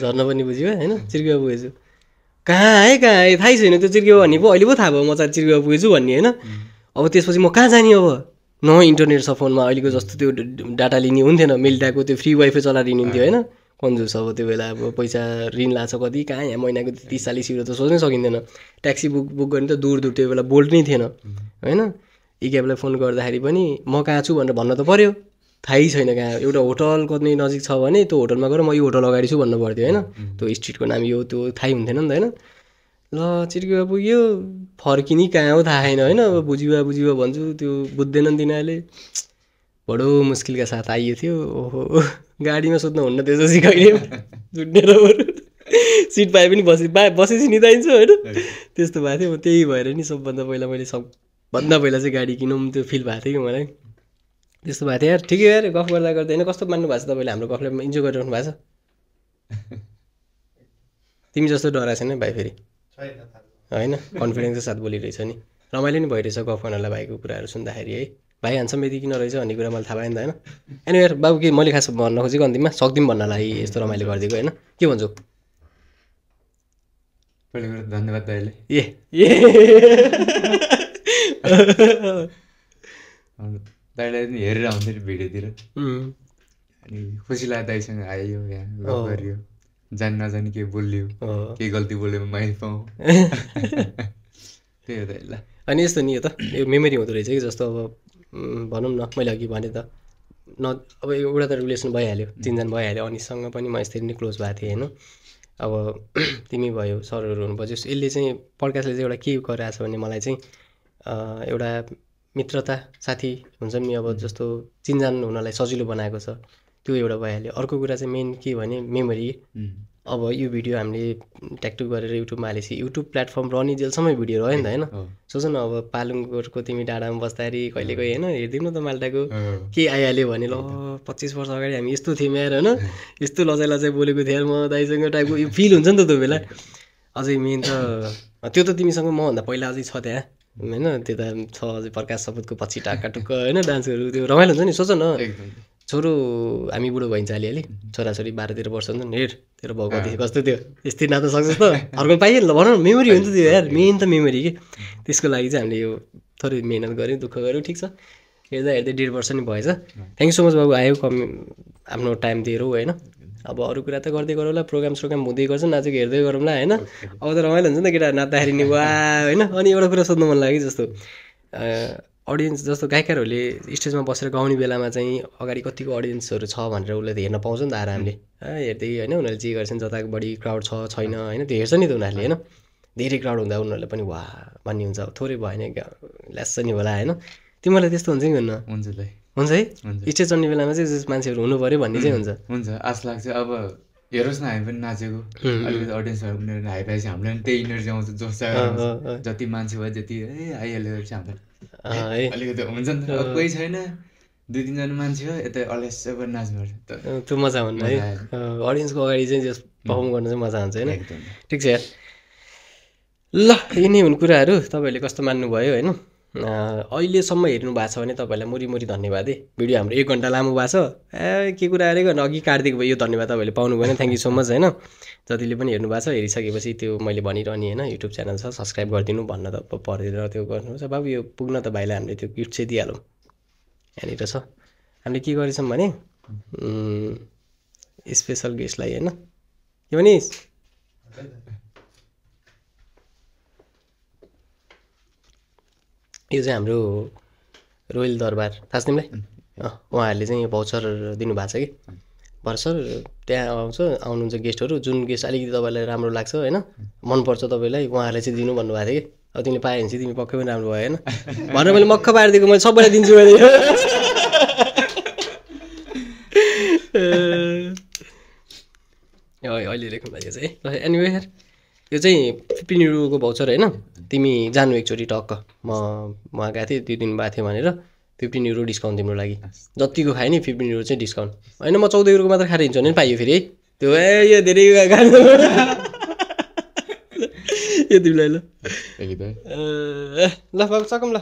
झर्न पनि बुझिबा होइन। चिर्कुवा पुगेछु, कहाँ है थाहै छैन त्यो चिर्कुवा भन्ने पो अहिले पो थाहा भयो म चाहिँ चिर्कुवा पुगेछु भन्ने होइन। अब त्यसपछि म कहाँ जाने, अब न इन्टरनेट छ फोनमा, अहिलेको जस्तो त्यो डाटा लिने हुन्थेन, मिल्टाको त्यो फ्री वाइफाई चलाएर हिँड्थ्यो होइन। कन्जुस अब त्यो बेला अब पैसा ऋण लाग्छ कति, कहाँ यहाँ महिनाको 30-40 युरो त सोच्नै सकिँदैन। ट्याक्सी बुक गर्ने त दूर त्यो बेला बोल्ट नै थिएन होइन। इक्याबलाई फोन गर्दाखेरि पनि म कहाँ छु भनेर भन्न त पऱ्यो, थाहै छैन कहाँ। एउटा होटल कति नजिक छ भने त्यो होटलमा गएर म यो होटल अगाडि छु भन्नु पर्थ्यो होइन। त्यो स्ट्रिटको नाम यो त्यो थाहै हुन्थेन नि त होइन। ल चिर्केवा पुग्यो फर्किने कहाँ हो थाहा छैन होइन। अब बुझिबा भन्छु त्यो बुझ्दैनन् तिनीहरूले। बडो मुस्किलका साथ आइयो थियो। ओहो गाडीमा सुत्नु हुन्न त्यसपछि कहिले छुट्नेर बरु सिट पाए पनि बसेपछि निदाइन्छ होइन त्यस्तो भएको थियो। त्यही भएर नि सबभन्दा पहिला मैले सबभन्दा पहिला चाहिँ गाडी किनौँ त्यो फिल भएको थियो कि मलाई। त्यस्तो भएको थियो यार। ठिकै यार गफ गर्दा गर्दा होइन कस्तो मान्नु भएको छ तपाईँले हाम्रो गफलाई इन्जोय गरिरहनु भएको छ। तिमी जस्तो डराएको छैन भाइ फेरि होइन कन्फिडेन्सको साथ बोलिरहेछ नि रमाइलो नि भइरहेछ गफ गर्नलाई भाइको कुराहरू सुन्दाखेरि है। भाइ हान्सम यति किन रहेछ भन्ने कुरा मैले थाहा पाएँ नि त होइन। अनि यार बाबु के मैले खास भन्न खोजेको अन्तिममा सक्दिउँ भन्नलाई यस्तो रमाइलो गरिदिएको होइन के भन्छु। पहिलो कुरा धन्यवाद दाइले। दाइलाई पनि हेरेर आउँथ्यो भिडियोतिर अनि खुसी लाग्यो दाइसँग आयो यहाँ गफ गरियो जानी नजानी के बोलियो केही गल्ती बोल्यो माइल पाऊँ त्यही हो दाइ। अनि यस्तो नि यो त यो मेमोरी हुँदो रहेछ कि जस्तो अब भनौँ न मैले अघि भने त अब एउटा त रिलेसन भइहाल्यो चिनजान भइहाल्यो। अनिसँग पनि म यसरी नै क्लोज भएको थिएँ होइन। अब तिमी भयो सरहरू हुनुपर्छ। यसले चाहिँ पड्कास्टले चाहिँ एउटा के गरिरहेछ भने मलाई चाहिँ एउटा मित्रता साथी हुन्छ नि अब जस्तो चिनजान हुनलाई सजिलो बनाएको छ त्यो एउटा भइहाल्यो। अर्को कुरा चाहिँ मेन के भने मेमोरी। अब यो भिडियो हामीले ट्याकटुक गरेर युट्युबमा हालेपछि युट्युब प्लेटफर्म रहने जेलसम्म भिडियो रह्यो नि त होइन। सोच न अब पालुङगोरको तिमी डाँडामा बस्दाखेरि कहिले कहिले होइन हेरिदिनु न त माल्टाको के आइहाल्यो भने ल 25 वर्ष अगाडि हामी यस्तो थियौँ यार होइन यस्तो लजाइ लजाइ बोलेको थिएँ म दाइसँग टाइपको यो फिल हुन्छ नि त त्यो बेला। अझै मेन त त्यो त तिमीसँग मभन्दा पहिला अझै छ त्यहाँ होइन त्यो त छ अझै प्रकाश सपुतको पछि टाक्का टुक्क होइन डान्सहरू त्यो रमाइलो हुन्छ नि। सोच न छोरो हामी बुढो भइन्छ अलिअलि छोराछोरी 12-13 वर्ष हुन्छ नि हेर तेरो भाउ कति कस्तो थियो यस्तै नाच्न सक्छस् त अर्को पाइयो नि ल भन मेमोरी हुन्छ त्यो यार मेन त मेमोरी के। त्यसको लागि चाहिँ हामीले यो थोरै मिहिनेत गऱ्यौँ दुःख गऱ्यौँ ठिक छ। हेर्दा हेर्दै 1.5 वर्ष नि भएछ। थ्याङ्क यू सो मच बाबु आयो आफ्नो टाइम दिएर होइन। अब अरू कुरा त गर्दै गरौँला प्रोग्राम हुँदै गर्छ नाचेको हेर्दै गरौँला होइन। अब त रमाइलो हुन्छ नि त केटा नाच्दाखेरि नि वा होइन। अनि एउटा कुरा सोध्नु मन लाग्यो जस्तो अडियन्स जस्तो गायकहरूले स्टेजमा बसेर गाउने बेलामा चाहिँ अगाडि कतिको अडियन्सहरू छ भनेर उसले हेर्न पाउँछ नि त आरामले हेर्दै होइन। उनीहरूले जे गर्छन् जता बढी क्राउड छ छैन होइन त्यो हेर्छ नि त उनीहरूले होइन। धेरै क्राउड हुँदा उनीहरूले पनि वा भन्ने हुन्छ। थोरै भयो भने ल्यास्छ नि होला होइन। तिमीलाई त्यस्तो हुन्छ कि हुन्न? हुन्छ है स्टेज चढ्ने बेलामा चाहिँ मान्छेहरू हुनु पऱ्यो भन्ने चाहिँ हुन्छ आश लाग्छ। अब हेरोस् न हामी पनि नाचेको अलिकति अडियन्सहरू उनीहरू आइपाएपछि हामीलाई पनि त्यही इनर्जी आउँछ जोस जागर जति मान्छे भयो जति आइहाल्यो हामीलाई अलिकति हुन्छ नि त। अब कोही छैन 2-3 जना मान्छे हो यता अल्यास पनि नाच्नुपर्छ त्यो मजा हुन्न है। अडियन्सको अगाडि चाहिँ जस पर्फर्म गर्न चाहिँ मजा हुन्छ होइन। ठिक छ यार ल यिनै हुन् कुराहरू। तपाईँहरूले कस्तो मान्नुभयो होइन। अहिलेसम्म हेर्नु भएको छ भने तपाईँहरूलाई मुरी धन्यवाद है। भिडियो हाम्रो 1 घन्टा लामो भएको छ के कुरा अरे गर्न अघि काटिदिएको भयो यो धन्यवाद तपाईँहरूले पाउनु भएन। थ्याङ्क यू सो मच होइन। जतिले पनि हेर्नु भएको छ हेरिसकेपछि त्यो मैले भनिरहने होइन युट्युब च्यानल छ सब्सक्राइब गरिदिनु भन्न त पर्दैन त्यो गर्नुहुन्छ बाबु। यो पुग्न त भाइलाई हामीले त्यो गिफ्ट चाहिँ दिइहालौँ यहाँनिर छ। हामीले के गरेछौँ भने स्पेसल गेस्टलाई होइन के भनिस् यो चाहिँ हाम्रो रोयल दरबार थाहा छ तिमीलाई उहाँहरूले चाहिँ यो भाउचर दिनुभएको छ कि भर्सर त्यहाँ आउनुहुन्छ गेस्टहरू जुन गेस्ट अलिकति तपाईँलाई राम्रो लाग्छ होइन मनपर्छ तपाईँलाई उहाँहरूले चाहिँ दिनु भन्नुभएको थियो कि। अब तिमीले पायो भने चाहिँ तिमी पक्कै पनि राम्रो भयो होइन भनेर मैले मक्ख पारिदिएको मैले सबैलाई दिन्छु मैले अहिले लेख्नु भएको चाहिँ ल एनिवे यार यो चाहिँ 15 युरोको भाउचर होइन। तिमी जानु एकचोटि टक्क म वहाँ गएको थिएँ 2 दिन भएको थियो भनेर 15 युरो डिस्काउन्ट तिम्रो लागि जतिको खायो नि 15 युरो चाहिँ डिस्काउन्ट होइन। म 14 युरोको मात्र खाएर हिँड्छु भने पाइयो फेरि है त्यो यो धेरै यो तिमीलाई ल ल सकौँ ल।